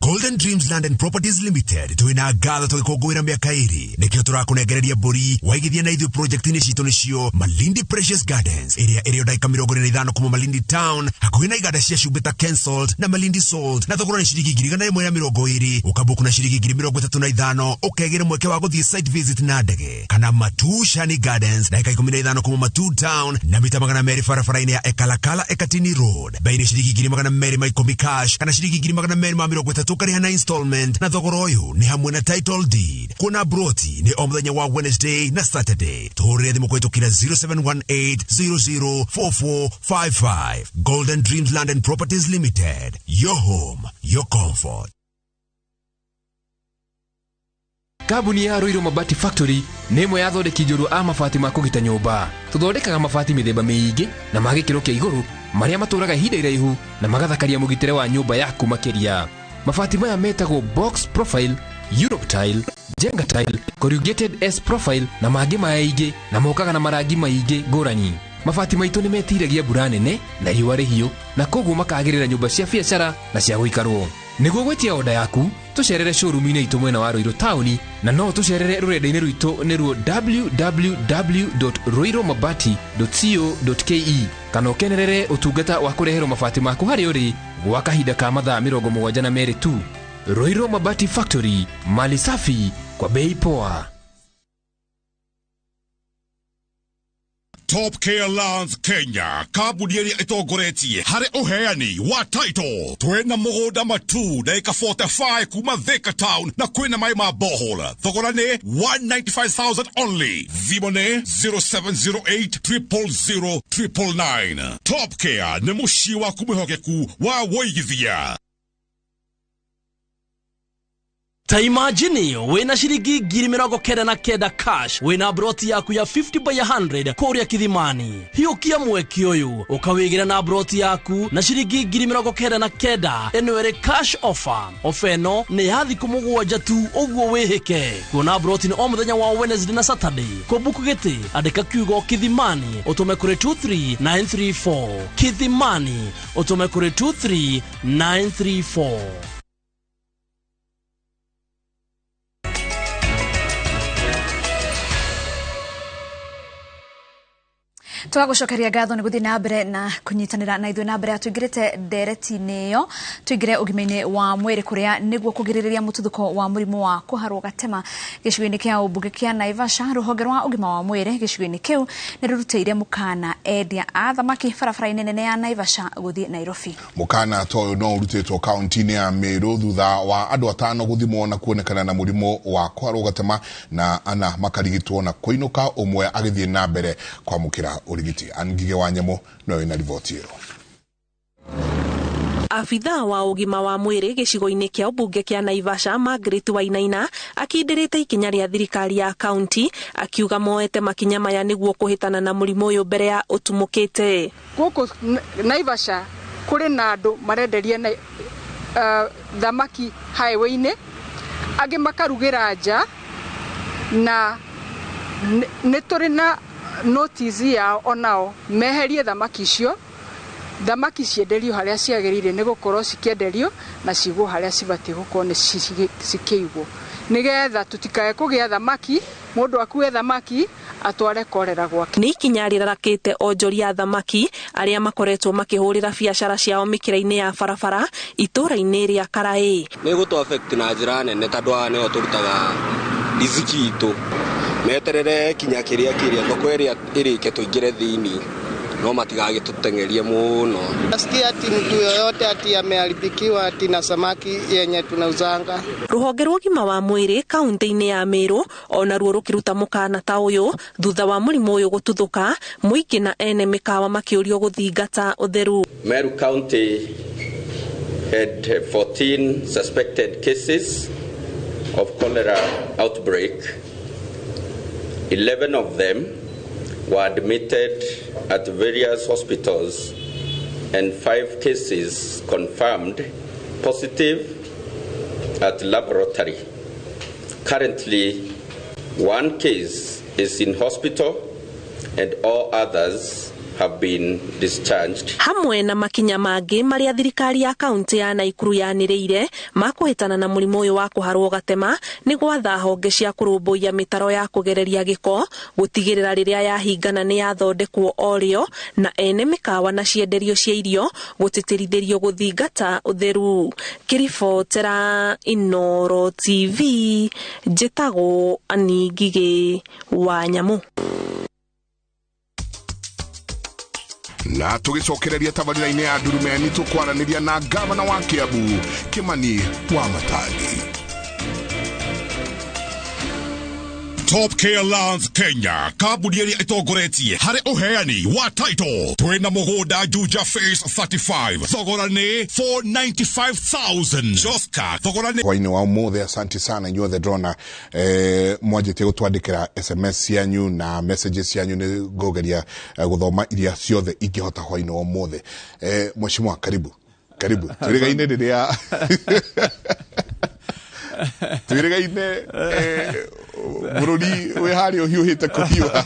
Golden Dreams Land and Properties Limited twina ngatho tũgĩkũngũĩra mĩaka ĩrĩ nĩkĩo tũrakũnengereria mbũri waigithia na ithuĩ project-inĩ citũ nĩcio Malindi Precious Gardens ĩrĩa ĩrĩ o ndagĩka 45 kuma Malindi Town hakuhĩ na iganda cia cumbĩ ta Kensalt na Malindi Salt na thogora nĩ ciringi 120,000 ũkabuku na ciringi 35,000 ũkegĩra mweke wa gũthiĩ site visit na ndege kana Matu Shani Gardens ndagĩka 15 kuma Matu Town na mita 200 barabara-inĩ ya Ekalakala Ekatini Road bei nĩ ciringi 210,000 cash kana ciringi 230,000 ũkarĩha na installment na thogora ũyũ nĩ hamwe na title deed. Kuona broti nĩ o mũthenya wa Wednesday na Saturday. Tũhũrĩre thimũ kũhĩtũkĩra 0718004455. Golden Dreams Land and Properties Limited. Your home, your comfort. Kambuni ya Ruiru Mabati Factory nĩ ĩmwe ya athondeki njorua a mabati ma kũgita nyũmba. Tũthondekaga mabati mĩthemba mĩingĩ na ma gĩkĩro kĩa igũrũ marĩa matũraga ihinda iraihu na magathakaria mũgitĩre wa nyũmba yaku makĩria. Mabati maya metagwo box profile, Europe tile, Jenga tile, corrugated S profile na mangĩ maingĩ na mokaga na marangi maingĩ ngũrani. Mabati maitũ nĩ metiragia mbura nene na riũa rĩhiũ na koguo makagĩrĩra nyũmba cia biacara na cia gũikarwo. Nĩguo gwĩtia oda yaku tũcerere showroom-inĩ itũ mwena wa Ruiru taũni na no tũcerere rũrenda-inĩ rwitũ nĩruo www.ruirumabati.co.ke kana ũkenerere ũtungata wa kũreherwo mabati maku harĩa ũrĩ gwa kahinda ka mathaa 72 tu. Ruiru Mabati Factory, mali safi kwa bei poa. Top Care Lands Kenya, kambuni ĩrĩa ĩtongoretie harĩ ũheani wa title. Twĩna mũgũnda matu ndagĩka 45 kuma Thika town na kwĩna maĩ ma borehole. Thogora nĩ 195,000 only. Thimũ nĩ 0708 000 999. Top Care nĩ mũciĩ waku mwĩhokeku wa wũigithia. Ta imagine wina shiringi 99,000 cash wina broti yaku ya 50 by 100 kuria Kithimani. Hiukia mweki uyu ukawigira na broti yaku na shiringi 99,000 eno ere cash offer. Ofa eno ni ya thiku 7 tu uguo wihike. Kuona broti ni o muthenya wa Wednesday na Saturday. Kubuku giti andika kiugo Kithimani utume kuri 23934. Kithimani utume kuri 23934. Twagucokeria ngatho nĩ gũthiĩ na mbere na kũnyitanĩra na ithuĩ na mbere tũingĩrĩte ndereti-inĩ ĩyo tũingĩre ũgima-inĩ wa mwĩrĩ kũrĩa nĩguo kũgirĩrĩria mũtuthũko wa mũrimũ wa kũharwo gatema gĩcigo-inĩ kĩa ũmbunge kĩa Naivasha. Rũhonge rwa ũgima wa mwĩrĩ gĩcigo-inĩ kĩu nĩ rũrutĩire mũkana endia a thamaki barabara-inĩ nene ya Naivasha gũthiĩ Nairobi. Mũkana ta ũyũ no ũrutĩtwo kaunti-inĩ ya Meru thutha wa andũ 5 gũthimwo na kuonekana na mũrimũ wa kũharwo gatema na ana makarigitwo na kũinũka ũmwe agĩthiĩ na mbere kwamũkĩra ũrigiti. Ngige wa Nyamũ no wĩna riboti ĩyo. Abithaa wa ũgima wa mwĩrĩ gĩcigo-inĩ kĩa ũmbunge kĩa Naivasha Margaret Wainaina akindĩrĩte ikinya rĩa thirikari ya kaunti akiuga moete makinya maya nĩguo kũhĩtana na mũrimũ ũyũ mbere ya ũtumũkĩte. Gũkũ Naivasha kũrĩ na andũ marenderia thamaki highway-inĩ, angĩ makarugĩra nja, na nĩ tũrĩ na notice yao onao meherie thamaki icio, thamaki cienderio harĩa ciagĩrĩire nĩ gũkorwo cikĩenderio na cigwo harĩa cibatiĩ gũkorwo nĩ cikĩigwo, nĩgetha tũtikae kũgĩa thamaki mũndũ akue thamaki atware korera gwake. Nĩ ikinya rĩrarakĩte onjoria a thamaki arĩa makoretwo makĩhũrĩra biacara ciao mĩkĩra-inĩ ya barabara itũũra-inĩ rĩa Karaĩ. Nĩ gũtũ affect na njĩra nene tondũ haha nĩho tũrutaga riziki itũ. Meterere kinya kĩrĩa kĩrĩa thoko ĩrĩa ĩrĩke tũingĩre thĩinĩ no matigagĩtũteng'erie mũno. Nasikia ati mtu yoyote ati ameharibikiwa ati na samaki yenye tunauzanga. Rũhonge rwa ũgima wa mwĩrĩ kaunti-inĩ ya Meru onaruo rũkĩruta mũkana ta ũyũ thutha wa mũrimũ ũyũ gũtuthũka, mũingĩ na ene mĩkawa makĩũrio gũthingata ũtheru. Meru County had 14 suspected cases of cholera outbreak. 11 of them were admitted at various hospitals and 5 cases confirmed positive at laboratory. Currently, 1 case is in hospital and all others have been discharged. Hamwe na makinya mangĩ marĩa thirikari ya kaunti ya Naikuru yanĩrĩire ma kũhĩtana na mũrimũ ũyũ wa kũharwo gatema nĩ gwatha honge cia kũrũmbũiya mĩtaro ya kũgereria gĩko gũtigĩrĩra rĩrĩa yahingana nĩ yathondekwo o rĩo, na ene mĩkawa na cienderio cia irio gũtĩtĩrithĩrio gũthingata ũtheru. Kĩribotera Inooro TV, njĩtagwo Annie Ngigĩ wa Nyamũ. Na tũgĩcokereria tabarĩra-inĩ ya Ndurumeni tũkwaranĩria na gavana wa Kiambu Kimani Wamatangi. Top Care Lands Kenya, kambuni ĩrĩa ĩtongoretie harĩ ũheani wa title. Twĩna mũgũnda Juja Phase 35, thogora nĩ 495,000. Joska, thogora nĩ Hwainĩ wa ũmũthĩ, asante sana inyuothe. Ndĩrona mwanjĩtie gũtwandĩkĩra SMS cianyu na messages cianyu. Nĩ ngũgeria gũthoma iria ciothe ingĩhota hwainĩ wa ũmũthĩ. Mheshimiwa, karibu, karibu. Twĩrĩgaine rĩrĩa twĩrĩgaine, bũrũri wĩ harĩa ũhiũhĩte kũhiũha.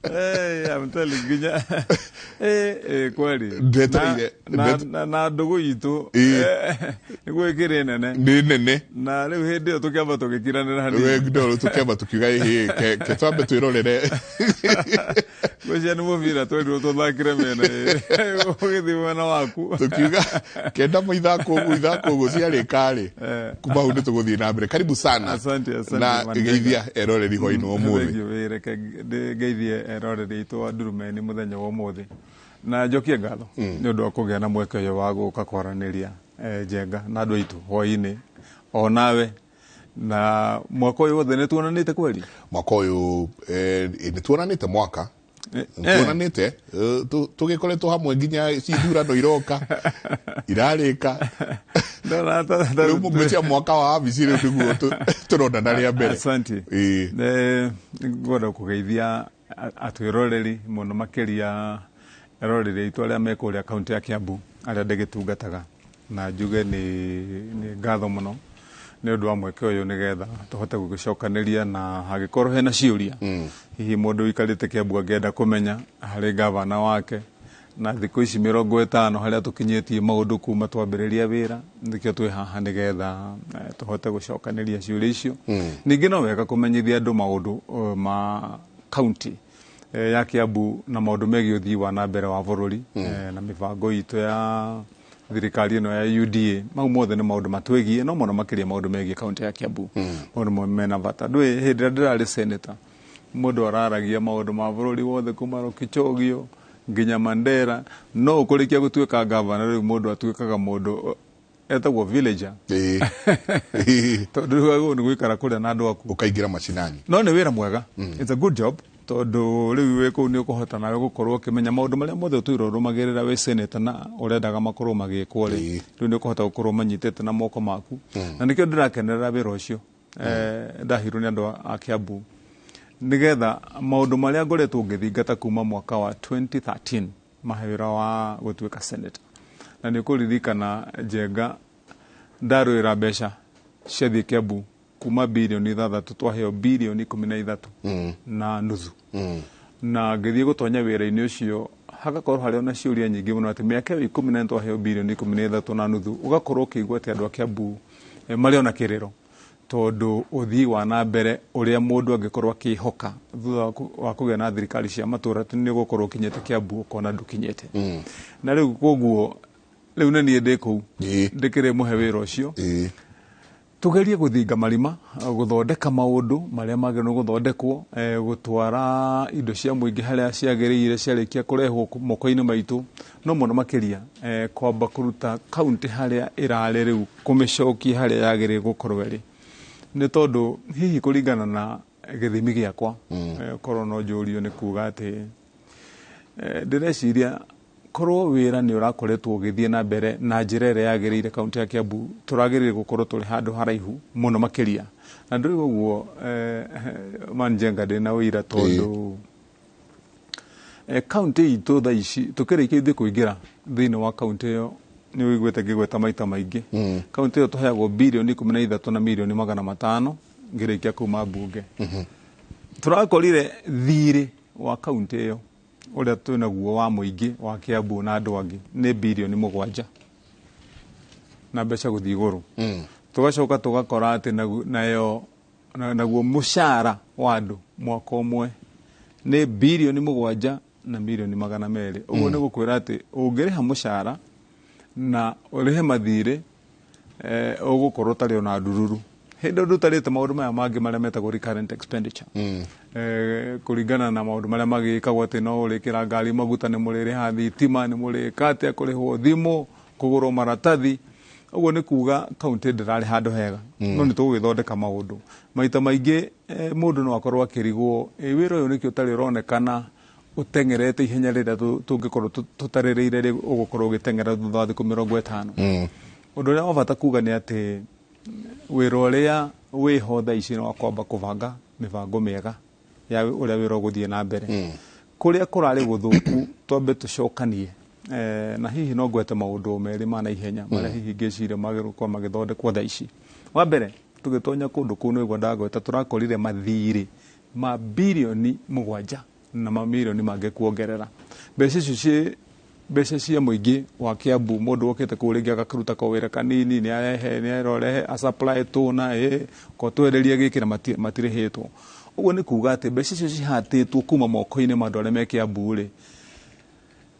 Hey, I'm telling nginya kweli. Ndetereire. Na ndũgũ itũ nĩguo ĩkĩrĩ nene. Nĩ nene. Na rĩu hĩndĩ ĩyo tũkĩamba tũgĩkiranĩra hanini. We no tũkĩamba tũkiuga ĩhĩ ke twambe twĩrorere. Ngwĩciria nĩ mũbira twerirwo tũthakĩre mĩena ĩrĩ, ũgĩthiĩ mwena waku. Tukiuga kenda maithako ũguo, ithako ũguo ciarĩka rĩ, kuma hau nĩ tũgũthiĩ na mbere. Karibu sana. Asante, asante, na Mandela. Geithia eroreri hwainĩ wa ũmũthĩ. Thank you, reke ngeithie eroreri aitũ a Ndurumeni mũthenya wa ũmũthĩ na njokie ngatho nĩ ũndũ wa kũgĩa na mweke ũyũ wa gũka kwaranĩria, Njenga, na andũ aitũ hwainĩ o nawe. Na mwaka ũyũ wothe nĩ tuonanĩte kweli. Mwaka ũyũ nĩ tuonanĩte, mwaka tuonanĩte, tũgĩkoretwo hamwe nginya cithurano iroka irarĩka. Rĩu ngwĩciria mwaka wa wabici rĩu nĩguo tũronana rĩa mbere. Asante. Ngwenda kũgeithia atwĩroreri mũno makĩria, eroreri aitũ arĩa me kũrĩa kaunti ya Kiambu arĩa ndĩgĩtungataga, na njuge nĩ ngatho mũno nĩ ũndũ wa mweke ũyũ nĩgetha tũhote gũgĩcokanĩria, na hangĩkorwo hena ciũria hihi mũndũ ũikarĩte Kiambu angĩenda kũmenya harĩ gavana wake na thikũ ici 50 harĩa tũkinyĩtie maũndũ kuma twambĩrĩria wĩra, nĩkĩo twĩ haha nĩgetha tũhote gũcokanĩria ciũria icio. Ningĩ no wega kũmenyithia andũ maũndũ ma kaunti ya Kiambu na maũndũ megiĩ ũthii wa na mbere wa bũrũri na mĩbango itũ ya thirikari ĩno ya UDA. Mau mothe nĩ maũndũ matwĩgiĩ, no mũno makĩria maũndũ megiĩ kaunti ya Kiambu, maũndũ mena bata. Ndũĩ hĩndĩ ĩrĩa ndĩrarĩ senator, mũndũ araragia maũndũ ma bũrũri wothe kuma Lokichogio nginya Mandera, no ũkũrĩkia gũtuĩka gavana rĩu mũndũ atuĩkaga mũndũ etagwo villager, tondũ rĩu agĩrĩirwo nĩ gũikara kũrĩa na andũ aku. Ũkaingĩra macinani. No nĩ wĩra mwega. It's a good job, tondũ rĩu wĩ kũu nĩ ũkũhota nawe gũkorwo ũkĩmenya maũndũ marĩa mothe ũtũire ũrũmagĩrĩra wĩ senator na ũrendaga makorwo magĩkwo rĩ, rĩu nĩ ũkũhota gũkorwo manyitĩte na moko maku. Na nĩkĩo ndĩrakenerera wĩra ũcio ndahirwo nĩ andũ a Kiambu nĩgetha maũndũ marĩa ngoretwo ngĩthingata kuma mwaka wa 2013 mahe wĩra wa gũtuĩka senator. Na nĩ ũkũririkana, Njenga, ndarũĩra mbeca ciathiĩ Kiambu kuma birioni 6, twaheo birioni 13 na nuthu. Na ngĩthiĩ gũtonya wĩra-inĩ ũcio hagakorwo harĩ ona ciũria nyingĩ mũno atĩ mĩaka ĩyo 14 twaheo birioni 13 na nuthu, ũgakorwo ũkĩigua atĩ andũ a Kiambu marĩ ona kĩrĩro tondũ ũthii wa na mbere ũrĩa mũndũ angĩkorwo akĩhoka thutha wa kũgĩa na thirikari cia matũra atĩ nĩ ũgũkorwo ũkinyĩte Kiambu, ũkona ndũkinyĩte. Na rĩu koguo rĩu nĩ niĩ ndĩ kũu ndĩkĩrĩ mũhe wĩra ũcio tugerie gũthinga marima, gũthondeka maũndũ marĩa magĩrĩirwo gũthondekwo, gũtwara indo cia mũingĩ harĩa ciagĩrĩire ciarĩkia kũrehwo moko-inĩ maitũ, no mũno makĩria kwamba kũruta kaunti harĩa ĩrarĩ rĩu kũmĩcokia harĩa yagĩrĩire gũkorwo ĩrĩ, nĩ tondũ hihi kũringana na gĩthimi gĩakwa, korwo no njũrio, nĩ kuga atĩ ndĩreciria korwo wĩra nĩ ũrakoretwo ũgĩthiĩ na mbere na njĩra ĩrĩa yagĩrĩire kaunti ya Kiambu, tũragĩrĩire gũkorwo tũrĩ handũ haraihu mũno makĩria. Na ndũrĩ ũguo, Manjenga, ndĩ na ũira tondũ kaunti itũ thaa ici tũkĩrĩkia ithuĩ kũingĩra thĩinĩ wa kaunti ĩyo, nĩ ũiguĩte ngĩgweta maita maingĩ, kaunti ĩyo tũheagwo birioni 13 na mirioni 500. Ngĩrĩkia kuma mbunge tũrakorire thirĩ wa kaunti ĩyo ũrĩa twĩnaguo wa mũingĩ wa Kiambu na andũ angĩ nĩ birioni 7 na mbeca gũthiĩ igũrũ. Tũgacoka tũgakora atĩ nayo naguo mũcara wa andũ mwaka ũmwe nĩ birioni 7 na mirioni 200. Ũguo nĩ gũkwĩra atĩ ũngĩrĩha mũcara na ũrĩhe mathirĩ, ũgũkorwo ũtarĩ ona ndururu hĩndĩ ĩyo ndũtarĩte maũndũ maya mangĩ marĩa metagwo recurrent expenditure, kũringana na maũndũ marĩa magĩkagwo atĩ no ũrĩkĩra ngari maguta, nĩ mũrĩrĩha thitima, nĩ mũrĩka atĩa, kũrĩhwo thimũ, kũgũrwo maratathi. Ũguo nĩ kuga kaunti ndĩrarĩ handũ hega, no nĩ tũgũgĩthondeka maũndũ maita maingĩ. Mũndũ no akorwo akĩrigwo, "Ĩ, wĩra ũyũ nĩkĩ ũtarĩ ũronekana ũteng'erete ihenya rĩrĩa tũngĩkorwo tũtarĩrĩire rĩ ũgũkorwo ũgĩteng'era thutha wa thikũ 50?" Ũndũ ũrĩa wa bata kuga nĩ atĩ wĩra ũrĩa wĩho thaa ici nĩ wa kwamba kũbanga mĩbango mĩega ya ũrĩa wĩra ũgũthiĩ na mbere. Kũrĩa kũrarĩ gũthũku, twambe tũcokanie. Na hihi no ngwete maũndũ merĩ ma naihenya marĩa hihi ngĩciria magĩrĩirwo gũkorwo magĩthondekwo thaa ici. Wa mbere, tũgĩtonya kũndũ kũu nĩguo ndagweta, tũrakorire mathirĩ ma birioni 7 na mamirioni mangĩ kuongerera. Mbeca icio ciĩ mbeca cia mũingĩ wa Kiambu. Mũndũ wokĩte kũu rĩngĩ agakĩruta kawĩra kanini, nĩ arehe, nĩ arorehe asupply tũna ĩ ko twererie gĩkĩ na matirĩhĩtwo. Ũguo nĩ kuga atĩ mbeca icio cihatĩtwo kuma moko-inĩ ma andũ arĩa me Kiambu rĩ,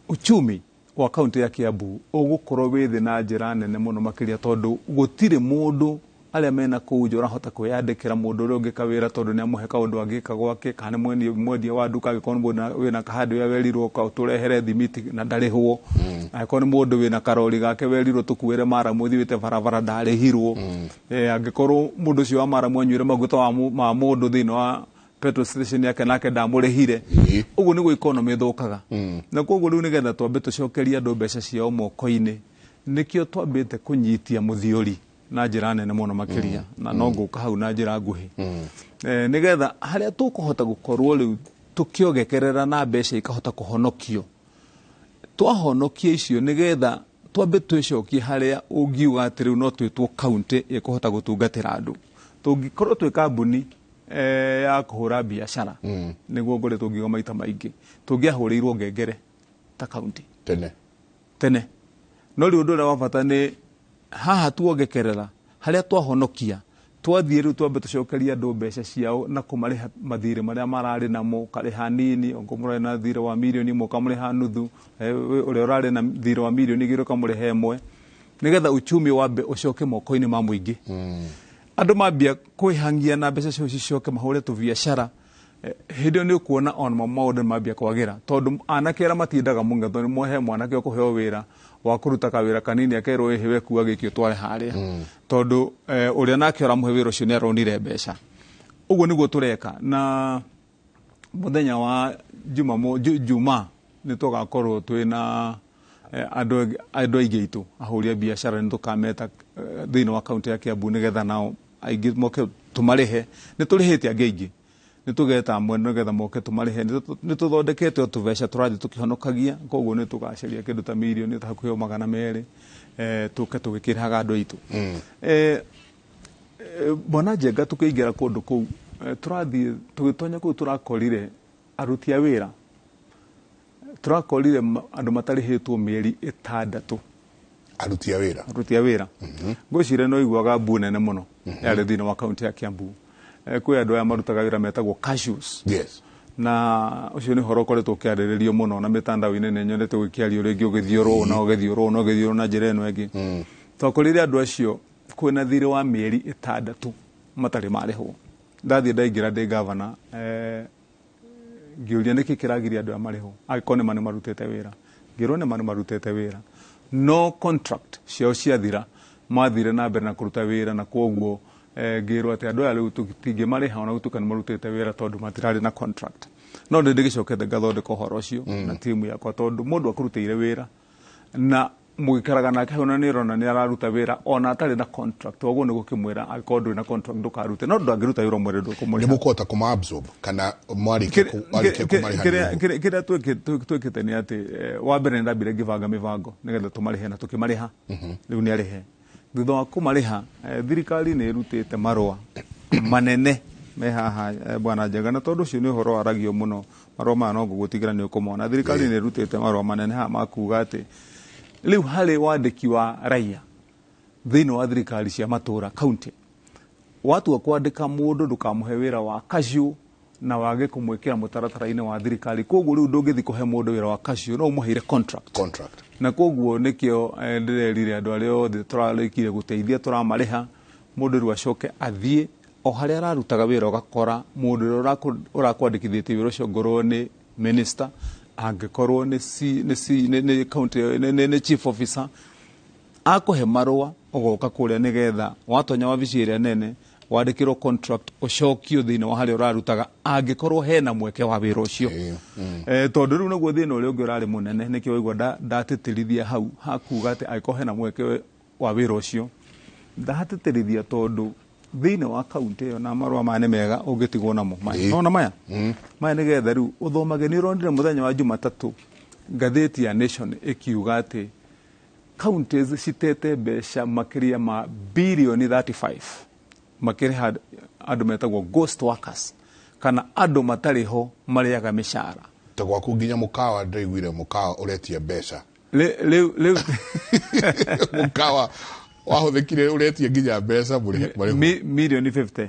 uchumi wa kaunti ya Kiambu ũgũkorwo wĩ thĩ na njĩra nene mũno makĩria, tondũ gũtirĩ mũndũ arĩa mena kũu nja ũrahota kwĩyandĩkĩra mũndũ ũrĩa ũngĩ kawĩra, tondũ nĩ amũhe kaũndũ angĩka gwake, kana nĩ mwendia wa nduka, angĩkorwo nĩ mũndũ wĩna kahardware werirwo tũrehere thimiti na ndarĩhwo, angĩkorwo nĩ mũndũ wĩna karori gake werirwo tũkuĩre maramu ũthiĩte barabara ndarĩhirwo. Angĩkorwo mũndũ ũcio wa maramu anyuire maguta ma mũndũ thĩinĩ wa petrol station yake nake ndamũrĩhire, ũguo nĩguo economy ĩthũkaga. Na koguo rĩu nĩgetha twambe tũcokerie andũ mbeca ciao moko-inĩ, nĩkĩo twambĩte kũnyitia mũthiori na njĩra nene mũno makĩria, na no ngũka hau na njĩra nguhĩ. Nĩgetha harĩa tũkũhota gũkorwo rĩu tũkĩongekerera na mbeca ikahota kũhonokio, twahonokia icio nĩgetha twambe twĩcokie harĩa ũngiuga atĩ rĩu no twĩtwo kaunti ĩkũhota gũtungatĩra andũ. Tũngĩkorwo twĩ kambuni ya kũhũra biacara, nĩguo ngoretwo ngiuga maita maingĩ, tũngĩahũrĩirwo ngengere ta kaunti tene. Tene. No rĩu ũndũ ũrĩa wa bata nĩ haha tuongekerera harĩa twahonokia, twathiĩ rĩu twambe tũcokerie andũ mbeca ciao na kũmarĩha mathirĩ marĩa mararĩ namo. Ũkarĩha nini, ongorwo mũrarĩ na thirĩ wa mirioni 1 ũkamũrĩha nuthu, ũrĩa ũrarĩ na thirĩ wa mirioni 2 ũkamũrĩha 1, nĩgetha uchumi wambe ũcoke moko-inĩ ma mũingĩ. Andũ mambia kwĩhangia na mbeca ciao cicoke mahũre tũbiacara, hĩndĩ ĩyo nĩ ũkuona ona maũndũ nĩ mambia kwagĩra, tondũ anake arĩa matindaga mũng'etho nĩ he mwanake ũkũheo wĩra wa kũruta kawĩra kanini, akerwo, "Ĩhĩ, we kua gĩkĩ ũtware harĩa," tondũ ũrĩa nake ũramũhe wĩra ũcio nĩ aronire mbeca. Ũguo nĩguo tũreka. Na mũthenya wa Juma nĩ tũgakorwo twĩna andũ aingĩ aitũ ahũri a biacara, nĩ tũkameta thĩinĩ wa kaunti ya Kiambu nĩgetha nao aingĩ moke tũmarĩhe. Nĩ tũrĩhĩte angĩ aingĩ, nĩ tũgeta amwe nĩgetha moke tũmarĩhe. Nĩ tũthondekete o tũbeca tũrathiĩ tũkĩhonokagia, koguo nĩ tũgacaria kĩndũ ta mirioni ta hakuhĩ o 200, tũke tũgĩkĩrĩhaga andũ aitũ. Bwana Njenga, tũkĩingĩra kũndũ kũu, tũrathiĩ tũgĩtonya kũu, tũrakorire aruti a wĩra, tũrakorire andũ matarĩhĩtwo mĩeri 6. Aruti a wĩra? Aruti a wĩra. Ngwĩciria no iguaga mbu nene mũno yarĩ thĩinĩ wa kaunti ya Kiambu. Kwĩ andũ aya marutaga wĩra metagwo casuals. Na ũcio nĩ ũhoro ũkoretwo ũkĩarĩrĩrio mũno na mĩtandao-inĩ, nĩ nyonete ũgĩkĩario rĩngĩ, ũgĩthiũrwo ũũ na ũgĩthiũrwo ũũ na ũgĩthiũrwo na njĩra ĩno ĩngĩ. Twakorire andũ acio kwĩna thirĩ wa mĩeri 6 matarĩ marĩhwo. Ndathiĩ ndaingĩra ndĩ gavana, ngĩũria nĩkĩ kĩragiria andũ aya marĩhwo angĩkorwo nĩma nĩ marutĩte wĩra. Ngĩrwo nĩma nĩ marutĩte wĩra, no contract ciao ciathira mathire na mbere na kũruta wĩra, na kwoguo ngĩrwo atĩ andũ aya rĩu tũtingĩmarĩha ona gũtuĩka nĩ marutĩte wĩra, tondũ matirarĩ na contract. No nĩ ndĩgĩcokete ngathondeka ũhoro ũcio na timu yakwa, tondũ mũndũ akũrutĩire wĩra na mũgĩikaraga nake hau na nĩ ũrona nĩ araruta wĩra ona atarĩ na contract, koguo nĩ gũkĩmwĩra angĩkorwo ndũrĩ na contract ndũkarute, no ndangĩruta wĩra ũmwĩre Nĩ ndũkũmũrĩha. Mũkũhota kũma absorb kana mwarĩkia warĩkia kũmarĩha? Kĩrĩa twĩkĩte nĩ atĩ, wa mbere nĩ ndambire ngĩbanga mĩbango nĩgetha tũmarĩhe, na tũkĩmarĩha. Rĩu nĩ arĩhe. Thutha wa kũmarĩha, thirikari nĩ ĩrutĩte marũa manene me haha, bwana Njenga, na tondũ ũcio nĩ ũhoro waragio mũno, marũa maya no ngũgũtigĩra nĩ ũkũmona. Thirikari nĩ ĩrutĩte marũa manene haha ma kuga atĩ rĩu harĩ wandĩki wa raia thĩinĩ wa thirikari cia matũra county, watua kwandĩka mũndũ ndũkamũhe wĩra wa casual na wage kũmwĩkĩra mũtaratara-inĩ wa thirikari. Koguo rĩu ndũngĩthiĩ kũhe mũndũ wĩra wa casual no ũmũheire contract. Contract. Na koguo nĩkĩo ndĩrerire andũ arĩa othe tũrarĩkire gũteithia tũramarĩha, mũndũ rĩu acoke athiĩ o harĩa ararutaga wĩra, ũgakora mũndũ ũrĩa ũrakwandĩkithĩtie wĩra ũcio, ngorwo nĩ minister, angĩkorwo nĩ C, nĩ C, nĩ county, nĩ chief officer, Akũhe marũa ũgoka kũrĩa nĩgetha watonya wabici ĩrĩa nene wandĩkĩrwo contract ũcokio thĩinĩ wa harĩa ũrarutaga angĩkorwo hena mweke wa wĩra ũcio. Tondũ rĩu naguo thĩna ũrĩa ũngĩ ũrarĩ mũnene nĩkĩo waigua ndatĩtĩrithia hau hakuga atĩ angĩkorwo hena mweke wa wĩra ũcio ndatĩtĩrithia tondũ thĩinĩ wa kaunti ĩyo na marũa maya nĩ mega ũngĩtigwo namo maya nona maya maya nĩgetha rĩu ũthomage. Nĩ ũronire mũthenya wa Jumatatũ ngathĩti ya Nation ĩkiuga atĩ counties citete mbeca makĩria ma birioni 35 makĩrĩha andũ metagwo ghost workers kana andũ matarĩ ho marĩaga mĩcara. Ta gwaku nginya mũkawa ndĩraiguire mũkawa ũretia mbeca. Rĩu mũkawa wahũthĩkire ũretia nginya mbeca mũrĩhe mirioni 50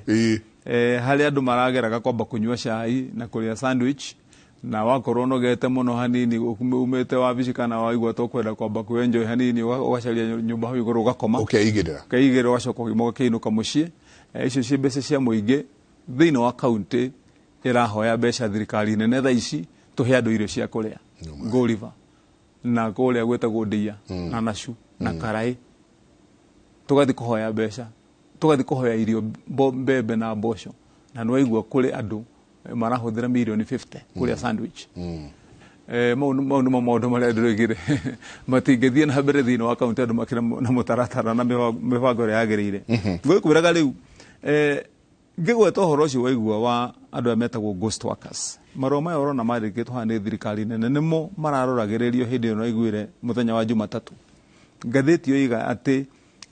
harĩa andũ marageraga kwamba kũnyua cai na kũrĩa sandwich na wakorwo ũnogete mũno hanini umĩte wabici kana waigua tũkwenda kwamba kwĩenjoy hanini ũgacaria nyũmba hau igũrũ ũgakoma ũkeigĩrĩra ũkeigĩrĩra ũgacoka ũgĩkĩinũka mũciĩ. Icio ci mbeca cia mũingĩ thĩinĩ wa kaunti ĩrahoya mbeca thirikari nene thaa ici tũhe andũ irio cia kũrĩa Go River na kũrĩa gwĩtagwo Ndia na Nacu na Karaĩ tũgathiĩ kũhoya mbeca tũgathiĩ kũhoya irio mbembe na mboco na nĩwaigua kũrĩ andũ marahũthĩra mirioni 50 kũrĩa sandwich. Mau nĩmo maũndũ marĩa ndĩroigire matingĩthiĩ na mbere thĩinĩ wa kaunti andũ makĩrĩ na mũtaratara na mĩbango ĩrĩa yagĩrĩire. Ngwĩkwĩraga rĩu ngĩgweta ũhoro ũcio waigua wa andũ arĩa metagwo ghost workers marũa maya ũrona mandĩkĩtwo haha nĩ thirikari nene nĩmo mararoragĩrĩrio hĩndĩ ĩyo naiguire mũthenya wa Jumatatũ ngathĩti yoiga atĩ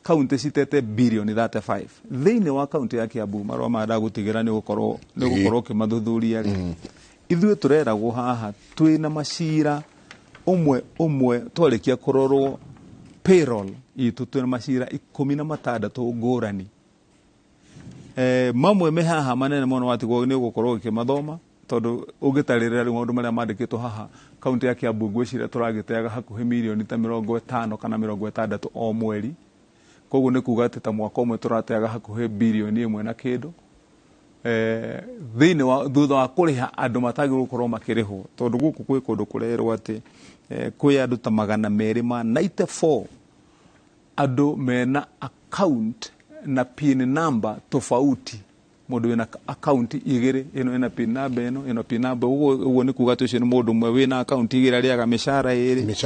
kaunti citete birioni 35 thĩinĩ wa kaunti ya Kiambu. Marũa maya ndagũtigĩra nĩ gũkorwo ũkĩmathuthuria rĩ ithuĩ tũreragwo haha twĩna macira ũmwe ũmwe twarĩkia kũrorwo payroll itũ twĩna macira 16 ngũrani. Mamwe me haha manene mũno watigwo nĩ ũgũkorwo ũkĩmathoma tondũ ũngĩtarĩrĩra rĩu maũndũ marĩa mandĩkĩtwo haha kaunti ya Kiambu ngwĩciria tũragĩteaga hakuhĩ mirioni ta 50 kana 60 o mweri. Koguo nĩ kuga atĩ ta mwaka ũmwe tũrateaga hakuhĩ birioni 1 na kĩndũ thĩinĩ wa thutha wa kũrĩha andũ matagĩrĩirwo gũkorwo makĩrĩhwo tondũ gũkũ gwĩ kũndũ kũrerwo atĩ kwĩ andũ ta 294 andũ mena account na pin number tofauti. Mũndũ wĩna account igĩrĩ ĩno ĩna pin number ĩno ĩno pin number ũguo nĩ kuga atĩ ũcio nĩ mũndũ ũmwe wĩna account igĩrĩ arĩaga mĩcara ĩrĩ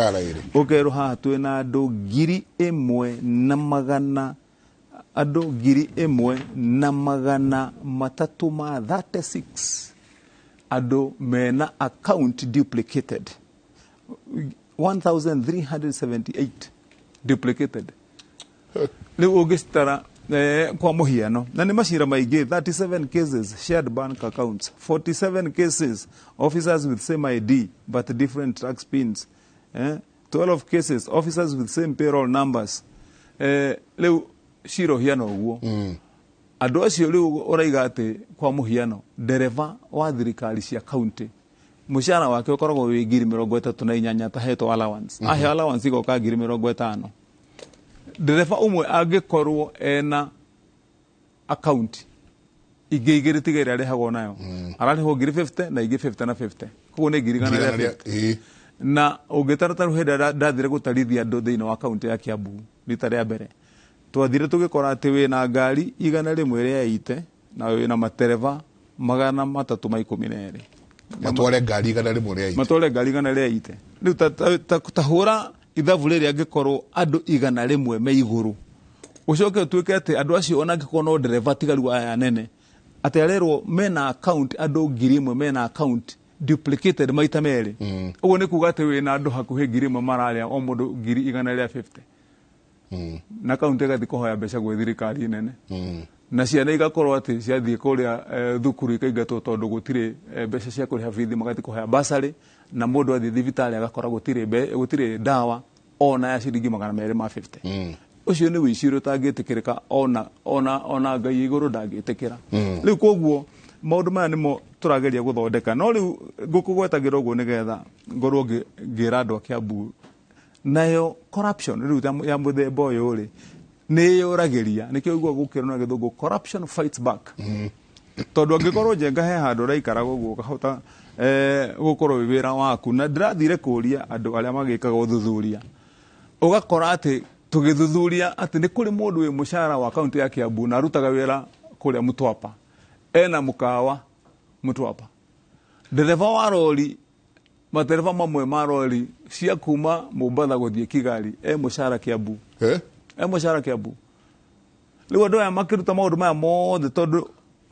ũkerwo haha twĩna andũ 1,100 andũ 1,336 andũ mena account duplicated 1378 duplicated. Rĩu ũngĩcitara kwa mũhiano na nĩ macira maingĩ 37 cases shared bank accounts 47 cases officers with same ID but different tax pins 12 cases officers with same payroll numbers. Rĩu cira ũhiana ũguo andũ acio rĩu ũraiga atĩ kwa mũhiano ndereba wa thirikari cia kaunti mũcara wake ũkoragwo wĩ 38,000 atahetwo allowance ahe allowance igoka 50,000. Ndereba ũmwe angĩkorwo ena account ingĩ igĩrĩ tiga ĩrĩa arĩhagwo nayo ararĩhwo 50,000 na ingĩ 50 na 50 koguo nĩ 150,000. Na ũngĩtarataru hĩndĩ ĩrĩa ndathire gũtarithia andũ thĩinĩ wa kaunti ya Kiambu rita rĩa mbere twathire tũgĩkora atĩ wĩna ngari 180 na wĩna matereba 312 matware ngari 180 matware ngari 180. Rĩu ta hũra ithabu rĩrĩa angĩkorwo andũ 100 me igũrũ ũcoke ũtuĩke atĩ andũ acio ona angĩkorwo no ndereba tigaru aya nene atĩ arerwo mena account andũ 1,000 mena account duplicated maita merĩ ũguo nĩ kuga atĩ wĩna andũ hakuhĩ 1,000 mararĩa o mũndũ 150,000 na kaunti ĩgathiĩ kũhoya mbeca gwĩ thirikari nene na ciana igakorwo atĩ ciathiĩ kũrĩa thukuru ikaingatwo tondũ gũtirĩ mbeca cia kũrĩha bithi magathiĩ kũhoya basarĩ na mũndũ athiĩ thibitarĩ agakora gũtirĩ ndawa ona ya ciringi 250. Ũcio nĩ ũici ũrĩa ũtangĩtĩkĩrĩka ona Ngai igũrũ ndangĩtĩkĩra. Rĩu koguo maũndũ maya nĩmo tũrageria gũthondeka no rĩu ngũkũgwetagĩra ũguo nĩgetha ngorwo ngĩra andũ a Kiambu nayo corruption rĩu ya mũthemba ũyũ rĩ nĩ yũragĩria nĩkĩo ũguo gũkĩrwo na gĩthũngũ corruption fights back. Tondũ angĩkorwo Njenga he handũ ũraikara ũguo ũkahota gũkorwo wĩ wĩra waku na ndĩrathire kũria andũ arĩa magĩkaga ũthuthuria ũgakora atĩ Tũgĩthuthuria atĩ nĩ kũrĩ mũndũ wĩ mũcara wa kaunti ya Kiambu na arutaga wĩra kũrĩa Mtwapa, ena mũkawa Mtwapa, ndereba wa rori, matereba mamwe ma rori cia kuma Mombatha gũthiĩ Kigali e mũcara Kiambu, e mũcara Kiambu. Rĩu andũ aya makĩruta maũndũ maya mothe, tondũ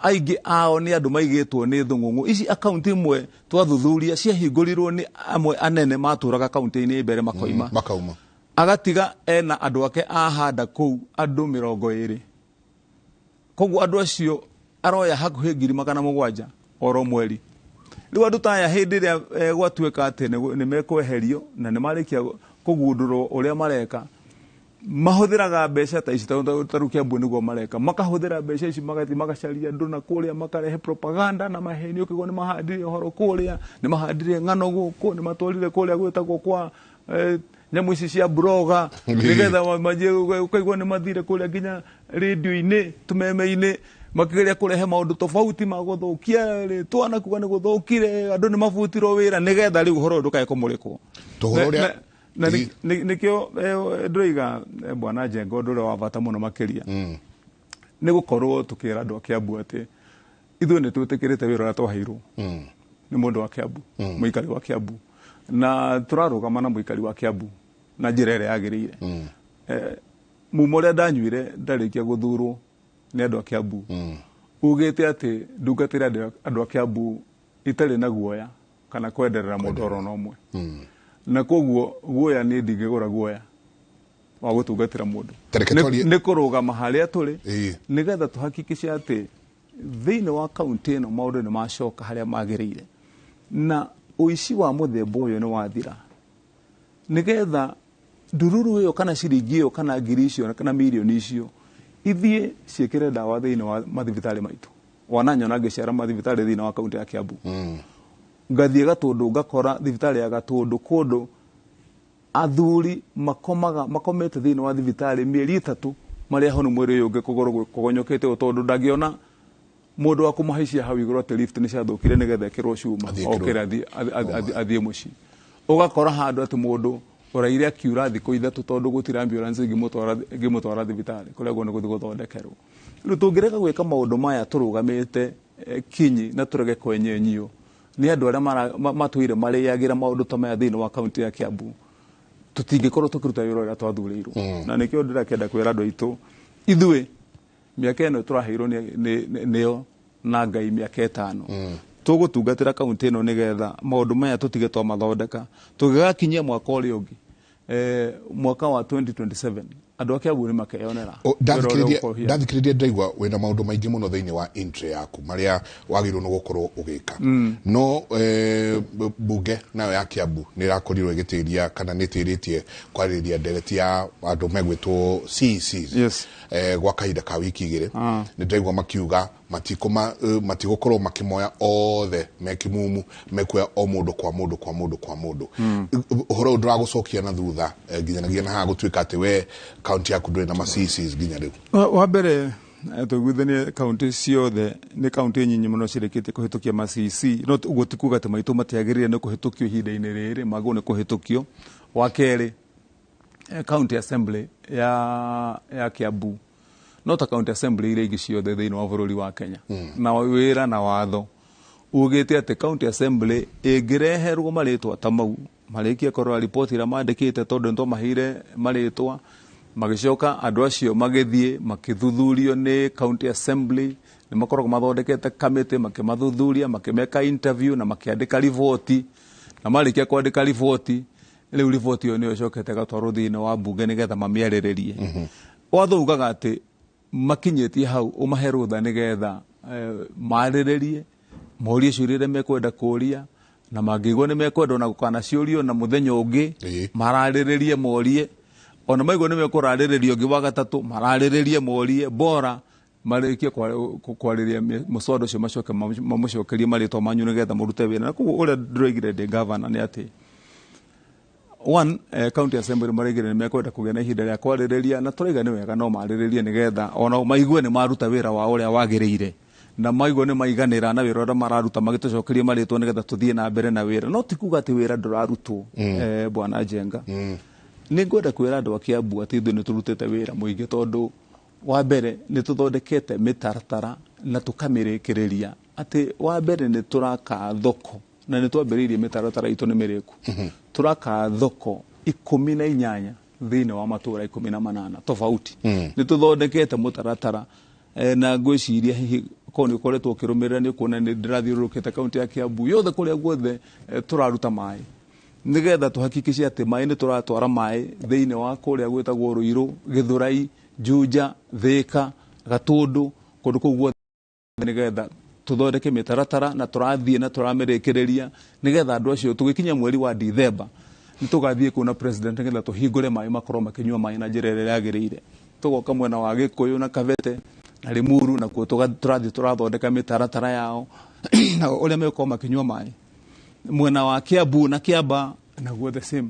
aingĩ ao nĩ andũ maigĩtwo nĩ thũng'ũng'ũ ici. Akaunti imwe twathuthuria ciahingũrirwo nĩ amwe anene matũraga kaunti-inĩ mbere makoima, makauma, agatiga ena andũ ake ahanda kũu andũ 20. Koguo andũ acio aroya hakuhĩ 700,000 oro mweri. Rĩu andũ ta aya, hĩndĩ ĩrĩa gwatuĩka atĩ nĩ mekweherio na nĩ marĩkia kũgundũrwo ũrĩa mareka, mahũthĩraga mbeca ta ici, ta rĩu Kiambu nĩguo mareka, makahũthĩra mbeca ici magathiĩ magacaria andũ na kũrĩa, makarehe propaganda na maheni, ũkĩigua nĩ mahandire ũhoro kũrĩa, nĩ mahandire ng'ano gũkũ, nĩ matwarire kũrĩa gwĩtagwo kwa nyamũ ici cia blogger, nĩgetha manjie. Ũkaigua nĩ mathire kũrĩa nginya rĩndiũ-inĩ, tũmeme-inĩ, makĩgeria kũrehe maũndũ tofauti ma gũthũkia rĩtwa na kuga nĩ gũthũkire, andũ nĩ mabutirwo wĩra, nĩgetha rĩu ũhoro ũyũ ndũkae kũmũrĩkwo. Tũhoro ũrĩa Na nĩkĩo ndĩroiga, bwana Njenga, ũndũ ũrĩa wa bata mũno makĩria nĩ gũkorwo tũkĩra andũ a Kiambu atĩ ithuĩ nĩ twĩtĩkĩrĩte wĩra ũrĩa twaheirwo nĩ mũndũ wa Kiambu, mũikari wa Kiambu, na tũrarũgama na mũikari wa Kiambu na njĩra ĩrĩa yagĩrĩire. Mumo ũrĩa ndanyuire ndarĩkia gũthurwo nĩ andũ a Kiambu ugĩte atĩ ndungatĩre andũ a Kiambu itarĩ na guoya kana kwenderera mũndũ oro na ũmwe, na koguo guoya niĩ ndingĩgũra guoya wa gũtungatĩra mũndũ. Tareke twarie- Nĩ kũrũgama harĩa tũrĩ nĩgetha tũhakikice atĩ thĩinĩ wa kaunti ĩno maũndũ nĩ macoka harĩa magĩrĩire na ũici wa mũthemba ũyũ nĩ wathira, nĩgetha ndururu ĩyo kana ciringi ĩyo kana ngiri icio kana mirioni icio ithiĩ ciĩkĩre ndawa thĩinĩ wa mathibitarĩ maitũ. Wananyona ngĩcera mathibitarĩ thĩinĩ wa kaunti ya Kiambu, ngathiĩ Gatũndũ, ngakora thibitarĩ ya Gatũndũ kũndũ athuri makomaga, makomete thĩinĩ wa thibitarĩ mĩeri 3 marĩa honu, mwĩrĩ ũyũ ũngĩ kũgũrũ kũgonyokete ũũ, tondũ ndangĩona mũndũ wa kũmũhaicia hau igũrũ atĩ lift nĩ ciathũkire nĩgetha ĩkĩrwo cuma Athiĩ ĩkĩrwo. okĩre athiĩ mũciĩ. Ũgakora handũ atĩ mũndũ ũraire akiura thikũ 3 tondũ gũtirĩ ambulance ĩngĩmũtwara thibitarĩ kũrĩa guo nĩ gũthiĩ gũthondekerwo. Rĩu tũngĩrega gwĩka maũndũ maya tũrũgamĩte kinyi na tũrege kwenyenyio nĩ andũ arĩa matũire marĩagĩra maũndũ ta maya thĩinĩ wa kaunti ya Kiambu, tũtingĩkorwo tũkĩruta wĩra ũrĩa twathurĩirwo. Na nĩkĩo ndĩrakĩenda kwĩra andũ aitũ, ithuĩ mĩaka ĩno tũraheirwo nĩyo na Ngai, mĩaka 5, tũgũtungatĩra kaunti ĩno nĩgetha maũndũ maya tũtige twamathondeka. Tũgĩgakinyia mwaka ũrĩa ũngĩ, mwaka wa 2027, andũ a Kiambu nĩ makeyonera wĩra ũrĩa ũgũkorwo hihi. Ndathikĩrĩria ndaigua wĩna maũndũ maingĩ mũno thĩinĩ wa entry yaku marĩa wagĩrĩirwo nĩ gũkorwo ũgĩka, no bunge nayo ya Kiambu nĩ ĩrakorirwo ĩgĩtĩria kana nĩ ĩtĩrĩtie kwarĩrĩria ndereti ya andũ megwĩtwo CECs gwa kahinda ka wiki 2. Nĩ ndĩraigua makiuga matigũkorwo makĩmoya othe me kĩmumu, mekuoya o mũndũ kwa mũndũ kwa mũndũ kwa mũndũ. Ũhoro ũyũ ndũragũcokia na thutha, nginyanagia na haha gũtuĩka atĩ we kaunti yaku ndũrĩ na ma CECs nginya rĩu? Wa mbere, tũiguithanie kaunti ciothe nĩ kaunti nyinyi mũno cirĩkĩtie kũhĩtũkia ma CEC, no ũguo ti kuga atĩ maitũ matiagĩrĩire nĩ kũhĩtũkio ihinda-inĩ rĩrĩ, magĩrĩirwo nĩ kũhĩtũkio. Wa kerĩ, county assembly ya Kiambu no ta county assembly iria ingĩ ciothe thĩinĩ wa bũrũri wa Kenya, na wĩra na watho ugĩte atĩ county assembly ĩngĩreherwo marĩtwa ta mau, marĩkie kũrora riboti ĩrĩa mandĩkĩte, tondũ nĩ twamaheire marĩtwa, magĩcoka andũ acio magĩthiĩ makĩthuthurio nĩ county assembly, nĩ makoragwo mathondekete kamĩtĩ, makĩmathuthuria, makĩmeka interview na makĩandĩka riboti, na marĩkia kwandĩka riboti, rĩu riboti ĩyo nĩyo ĩcokete ĩgatwarwo thĩinĩ wa bunge nĩgetha mamĩarĩrĩrie. Watho ugaga atĩ makinyĩtie hau ũmahe rũtha nĩgetha marĩrĩrie, morie ciũria iria mekwenda kũria, na mangĩigua nĩ mekwenda ona gũkanaciũrio na mũthenya ũngĩ mararĩrĩrie morie, ona maigua nĩ mekũrarĩrĩria ũngĩ wa gatatũ mararĩrĩrie morie, bora marĩkie kwarĩria mũswada ũcio, macoke mamũcokerie marĩtwa manyu nĩgetha mũrute wĩra. Na koguo ũrĩa ndĩroigire ndĩ gavana nĩ atĩ one, county assembly maraigire nĩ mekwenda kũgĩa na ihinda rĩa kwarĩrĩria, na tũraiga nĩ wega no marĩrĩrie nĩgetha ona maigue nĩ maruta wĩra wao ũrĩa wagĩrĩire, na maigue nĩ maiganĩra na wĩra ũrĩa mararuta, magĩtũcokerie marĩtwa nĩgetha tũthiĩ na mbere na wĩra. No ti kuga atĩ wĩra ndũrarutwo. Bwana Njenga, Nĩ ngwenda kwĩra andũ a Kiambu atĩ ithuĩ nĩ tũrutĩte wĩra mũingĩ, tondũ wa mbere nĩ tũthondekete mĩtaratara na tũkamĩrĩkĩrĩria atĩ wa mbere nĩ tũraka thoko, na nĩ twambĩrĩirie mĩtaratara itũ nĩ mĩrĩku. Tũraka thoko 18 thĩinĩ wa matũra 18 tofauti. Nĩ tũthondekete mũtaratara, na ngwĩciria hihi korwo nĩ ũkoretwo ũkĩrũmĩrĩra nĩ ũkuona nĩ ndĩrathiũrũrũkĩte kaunti ya Kiambu yothe kũrĩa guothe tũraruta maĩ, nĩgetha tũhakikice atĩ maĩ nĩ tũratwara maĩ thĩinĩ wa kũrĩa gwĩtagwo Ruiru, Gĩthũrai, Juja, Thĩka, Gatũndũ, kũndũ kũu guothe, nĩgetha tũthondeke mĩtaratara, na tũrathiĩ na tũramĩrĩkĩrĩria nĩgetha andũ acio tũgĩkinya mweri wa Dithemba nĩ tũgathiĩ kũu na president nĩgetha tũhingũre maĩ makorwo makĩnyua maĩ na njĩra ĩrĩa yagĩrĩire. Tũgoka mwena wa Gĩkũyũ na Kabete na Limuru, nakuo tũrathiĩ tũrathondeka mĩtaratara yao na ũrĩa megũkorwo makĩnyua maĩ. Mwena wa Kiambu na Kiamba naguo the same.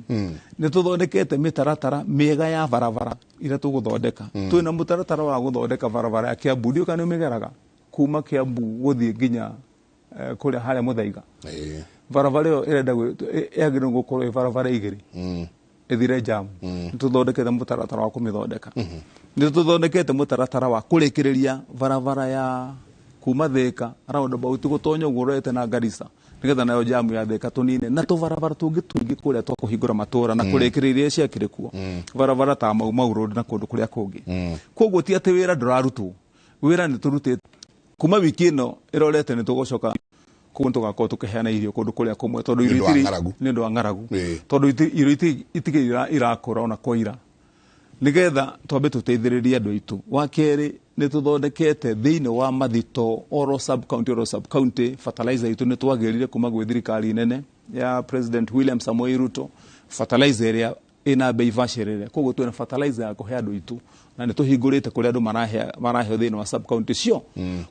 Nĩ tũthondekete mĩtaratara mĩega ya barabara iria tũgũthondeka. Twĩna mũtaratara wa gũthondeka barabara ya Kiambu, ndiũĩ kana nĩ ũmĩgeraga kuma Kiambu gũthiĩ nginya kũrĩa harĩa Mũthaiga. Barabara ĩyo ĩrenda yagĩrĩirwo gũkorwo ĩ barabara igĩrĩ ĩthire jamu. Nĩ tũthondekete mũtaratara wa kũmĩthondeka. Nĩ tũthondekete mũtaratara wa kũrĩkĩrĩria barabara ya kuma Thĩka roundabout gũtonya ũguo ũrorete na Garissa, nĩgetha nayo jamu ya Thĩka tũnine, na tũbarabara tũngĩ tũingĩ kũrĩa twa kũhingũra matũra na kũrĩkĩrĩria ciakĩrĩ kuo, barabara ta Mau Mau Road na kũndũ kũrĩa kũngĩ. Koguo ti atĩ wĩra ndũrarutwo, wĩra nĩ tũrutĩte. Kuma wiki ĩno ĩrorete nĩ tũgũcoka koguo nĩ tũgakorwo tũkĩheana irio kũndũ kũrĩa kũmwe, tondũ irio Nĩ ũndũ wa itirĩ ng'aragu. Nĩ ũndũ wa ng'aragu, tondũ irio itikĩrĩ irakũra ona kwaira, nĩgetha twambe tũteithĩrĩrie andũ aitũ. Wa kerĩ, nĩ tũthondekete thĩinĩ wa mathito oro sub county oro sub county fertilizer itũ nĩ twagĩrire kuma gwĩ thirikari nene ya President William Samoei Ruto, fertilizer ĩrĩa ĩna bei bacĩrĩre. Koguo twĩna fertilizer ya kũhe andũ aitũ, na nĩ tũhingũrĩte kũrĩa andũ maraheo thĩinĩ wa sub county cio.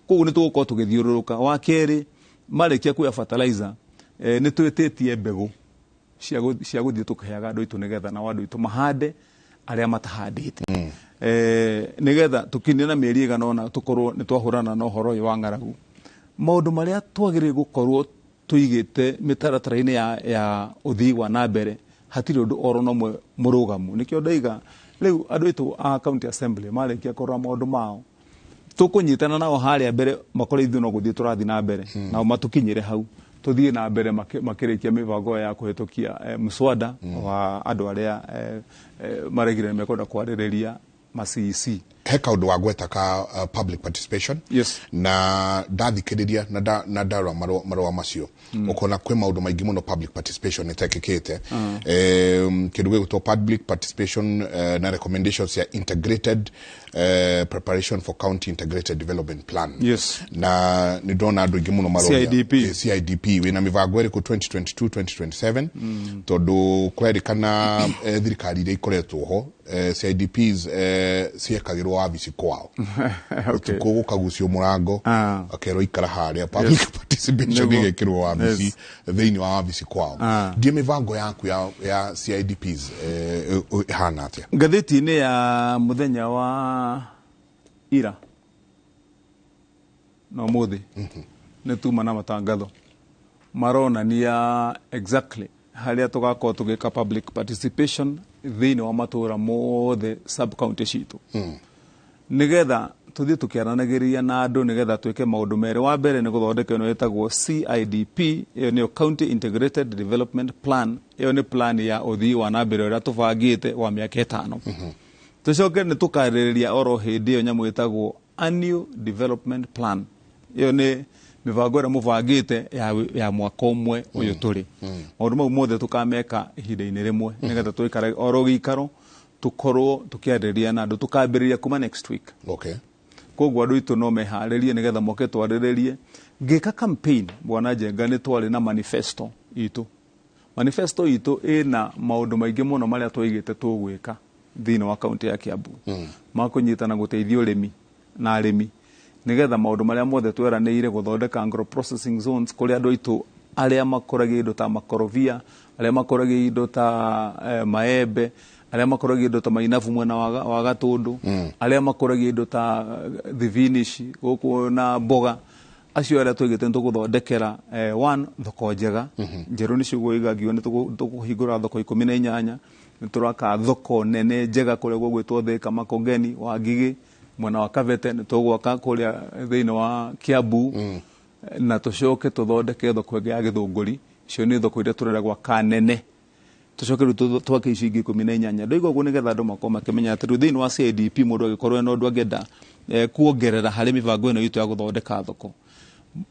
Koguo nĩ tũgũkorwo tũgĩthiũrũrũka. Wa kerĩ, marĩkia kuoya fertilizer, nĩ twĩtĩtie mbegũ cia gũthiĩ tũkĩheaga andũ aitũ, nĩgetha nao andũ aitũ mahande arĩa matahandĩte. Nĩgetha tũkinyie na mĩeri ĩigana ũna tũkorwo nĩ twahũrana na ũhoro ũyũ wa ng'aragu. Maũndũ marĩa twagĩrĩire gũkorwo tũigĩte mĩtaratara-inĩ ya ũthii wa na mbere, hatirĩ ũndũ oro na ũmwe mũrũgamu. Nĩkĩo ndaiga rĩu andũ aitũ a county assembly marĩkia kũrora maũndũ mao, tũkũnyitana nao harĩa mbere, makore ithuĩ no gũthiĩ tũrathiĩ na mbere, nao matũkinyĩre hau tũthiĩ na mbere makĩrĩkia mĩbango ya kũhĩtũkia mswada wa andũ arĩa maregire nĩ mekwenda kwarĩrĩria ma CEC. He kaũndũ wa gweta ka public participation. Na ndathikĩrĩria na ndarora marũa macio, ũkona kwĩ maũndũ maingĩ mũno public participation ĩtekĩkĩte. Kĩndũ gĩgwĩtwo public participation na recommendations ya integrated preparation for county integrated development plan. Na nĩ ndona andũ aingĩ mũno maroria. CIDP. CIDP wĩna mĩbango ĩrĩkũ 2022 2027, tondũ kũrerĩkana thirikari iria ikoretwo ho, CIDPs ciekagĩrwo wabici kwao. Ũtukũ gũkagucio mũrango, akerwo ikara harĩa, public participation ĩgekĩrwo wabici, thĩinĩ wa wabici kwao. Ndiĩ mĩbango yaku ya CIDPs ĩhana atĩa? Ngathĩti-inĩ ya mũthenya wa ira na ũmũthĩ nĩ tuma na matangatho maronania exactly harĩa tũgakorwo tũgĩka public participation thĩinĩ wa matũra mothe sub county citũ, nĩgetha tũthiĩ tũkĩaranagĩria na andũ, nĩgetha twĩke maũndũ merĩ. Wa mbere nĩ gũthondeka ĩno ĩtagwo CIDP, ĩyo nĩyo County Integrated Development Plan. Ĩyo nĩ plan ya ũthii wa na mbere ũrĩa tũbangĩte wa mĩaka 5. Tũcoke nĩ tũkarĩrĩria oro hĩndĩ ĩyo nyamũ ĩtagwo Annual Development Plan, ĩyo nĩ mĩbango ĩrĩa mũbangĩte ya mwaka ũmwe ũyũ tũrĩ. Maũndũ mau mothe tũkameka ihinda-inĩ rĩmwe, nĩgetha tũikare oro gĩikaro tũkorwo tũkĩarĩrĩria na andũ, tũkambĩrĩria kuma next week. Koguo andũ aitũ no meharĩrie nĩgetha moke twarĩrĩrie. Ngĩka campaign, Bwana Njenga, nĩ twarĩ na manifesto itũ. Manifesto itũ ĩna maũndũ maingĩ mũno marĩa twaigĩte tũgwĩka thĩinĩ wa kaunti ya Kiambu, ma kũnyitana gũteithia ũrĩmi na arĩmi, nĩgetha maũndũ marĩa mothe tweranĩire gũthondeka agro processing zones kũrĩa andũ aitũ arĩa makũragia indo ta makorobia, arĩa makũragia indo ta maembe, arĩa makũragia indo ta mainabu mwena wa Gatũndũ, arĩa makũragia indo ta thibinici gũkũ na mboga, Acio arĩa tũigĩte nĩtũgũthondekera one thoko njega njerũ nĩcio gwĩgagio, nĩtũkũhingũra thoko 18, nĩtũraka thoko nene njega kũrĩa gũgwĩtwo Thika, Makongeni, Wangigĩ, mwena wa Kabete, nĩtũgwaka kũrĩa thĩinĩ wa Kiambu, na tũcoke tũthondeke thoko ĩngĩ ya Gĩthũngũri. Icio nĩ thoko iria tũrenda gwaka nene, tũcoke rĩu twake icio ingĩ 18. Ndoiga ũguo nĩgetha andũ makorwo makĩmenya atĩ rĩu thĩinĩ wa CIDP mũndũ angĩkorwo ena ũndũ angĩenda kuongerera harĩ mĩbango ĩno itũ ya gũthondeka thoko,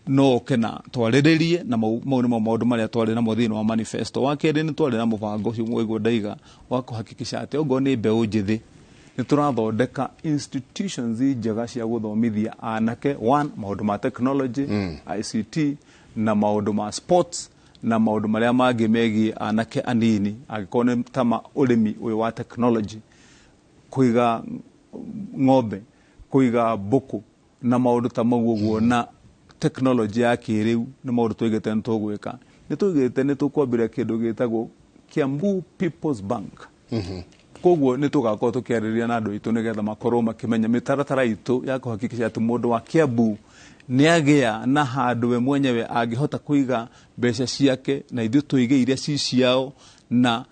no oke na twarĩrĩrie, na mau nĩmo maũndũ marĩa twarĩ namo thĩinĩ wa manifesto. Wa kerĩ, nĩ twarĩ na mũbango ũcio mwaigua ndaiga wa kũhakikisha atĩ ongorwo nĩ mbeũ njĩthĩ nĩ tũrathondeka institutions njega cia gũthomithia anake, one, maũndũ ma technology, ICT, na maũndũ ma sports, na maũndũ marĩa mangĩ megiĩ anake anini, angĩkorwo nĩ ta ma ũrĩmi ũyũ wa technology, kũiga ng'ombe, kũiga mbũkũ na maũndũ ta mau ũguo, na technology ya kĩrĩu nĩ maũndũ tũigĩte nĩ tũgwĩka. Nĩ tũigĩte nĩ tũkwambĩrĩria kĩndũ gĩtagwo Kiambu People's Bank. Koguo nĩ tũgakorwo tũkĩarĩrĩria na andũ aitũ nĩgetha makorwo makĩmenya mĩtaratara itũ ya kũhakikisha atĩ mũndũ wa Kiambu nĩ agĩa na handũ we mwenyewe angĩhota kũiga mbeca ciake, na ithuĩ tũige iria ci ciao, na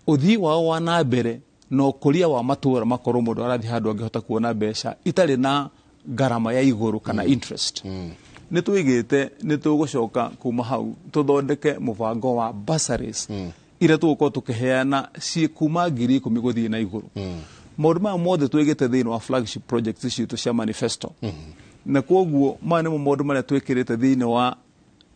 ũthii wao wa na mbere na ũkũria wa matũra makorwo mũndũ arathiĩ handũ angĩhota kuona mbeca itarĩ na ngarama ya igũrũ kana interest. Nĩ tũigĩte nĩ tũgũcoka kuma hau tũthondeke mũbango wa bursaries iria tũgũkorwo tũkĩheana ciĩ kuma 10,000 gũthiĩ na igũrũ. Maũndũ maya mothe tũigĩte thĩinĩ wa flagship projects citũ cia manifesto, na koguo maya nĩmo maũndũ marĩa twĩkĩrĩte thĩinĩ wa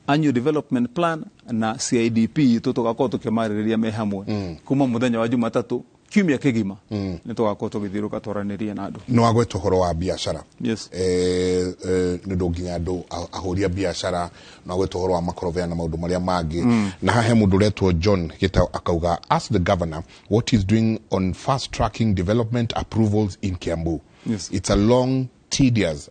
annual development plan na CIDP itũ, tũgakorwo tũkĩmarĩrĩria me hamwe kuma mũthenya wa Jumatatũ kiumia kĩgima, nĩ tũgakorwo tũgĩthiũrũka twaranĩrie na andũ. Nĩ wagweta ũhoro wa biacara. Yes. Nĩ ũndũ nginya andũ ahũri a biacara, nĩ wagweta ũhoro wa makorobea na maũndũ marĩa mangĩ. Na haha he mũndũ ũretwo John Gitau akauga, "Ask the governor what he's doing on fast tracking development approvals in Kiambu." It's a long, tedious,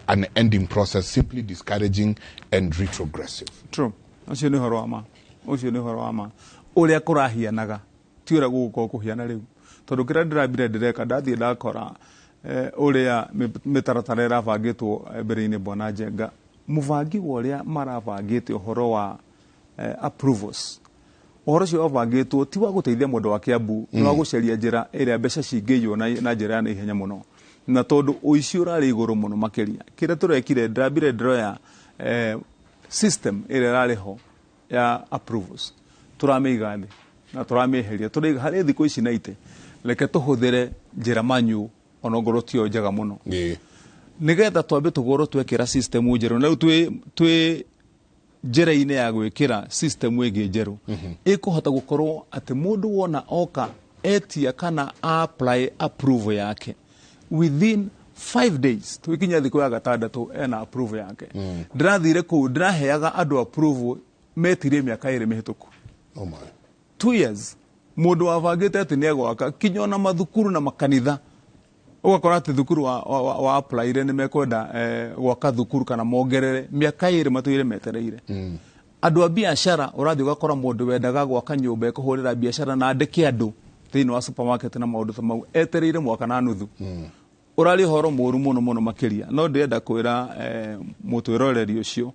unending process, simply discouraging and retrogressive. True. Ũcio nĩ ũhoro wa ma, ũcio nĩ ũhoro wa ma. Ũrĩa kũrahianaga ti ũrĩa gũgũkorwo kũhiana rĩu, tondũ kĩrĩa ndĩrambire ndĩreka, ndathiĩ ndakora ũrĩa mĩtaratara ĩrabangĩtwo mbere-inĩ, Bwana Njenga, mũbangi wa ũrĩa marabangĩte ũhoro wa approvals, ũhoro ũcio wabangĩtwo ti wa gũteithia mũndũ wa Kiambu, nĩ wa gũcaria njĩra ĩrĩa mbeca cingĩiywo na njĩra ya naihenya mũno, na tondũ ũici ũrarĩ igũrũ mũno makĩria. Kĩrĩa tũrekire, ndĩrambire ndĩroya system ĩrĩa ĩrarĩ ho ya approvals, tũramĩiga thĩ na tũramĩeheria, tũraiga harĩ thikũ ici na ite reke tũhũthĩre njĩra manyu onongorwo tiyo njega mũno, nĩgetha twambe tũgũrwo twekĩra system njerũ. Na rĩu twĩ njĩra-inĩ ya gwĩkĩra system ĩngĩ njerũ ĩkũhota gũkorwo atĩ mũndũ wona oka etia kana apply approval yake within 5 days, tũgĩkinya thikũ ya gatandatũ ena approval yake. Ndĩrathire kũu ndĩraheaga andũ approval metirie mĩaka 2 mĩhĩtũku. Oh my. 2 years mũndũ wabangĩte atĩ nĩ egwaka kinya ona mathukuru na makanitha, ũgakora atĩ thukuru wa applyire nĩ mekwenda gwaka thukuru kana mongerere, mĩaka 2 matũire metereire. Andũ a biacara, ũrathiĩ ũgakora mũndũ wendaga gwaka nyũmba ĩkũhũrĩra biacara na andĩke andũ thĩinĩ wa supermarket na maũndũ ta mau, etereire mwaka na nuthu. Ũrarĩ ũhoro mũru mũno mũno makĩria, no ndĩrenda kwĩra mũtwĩroreri ũcio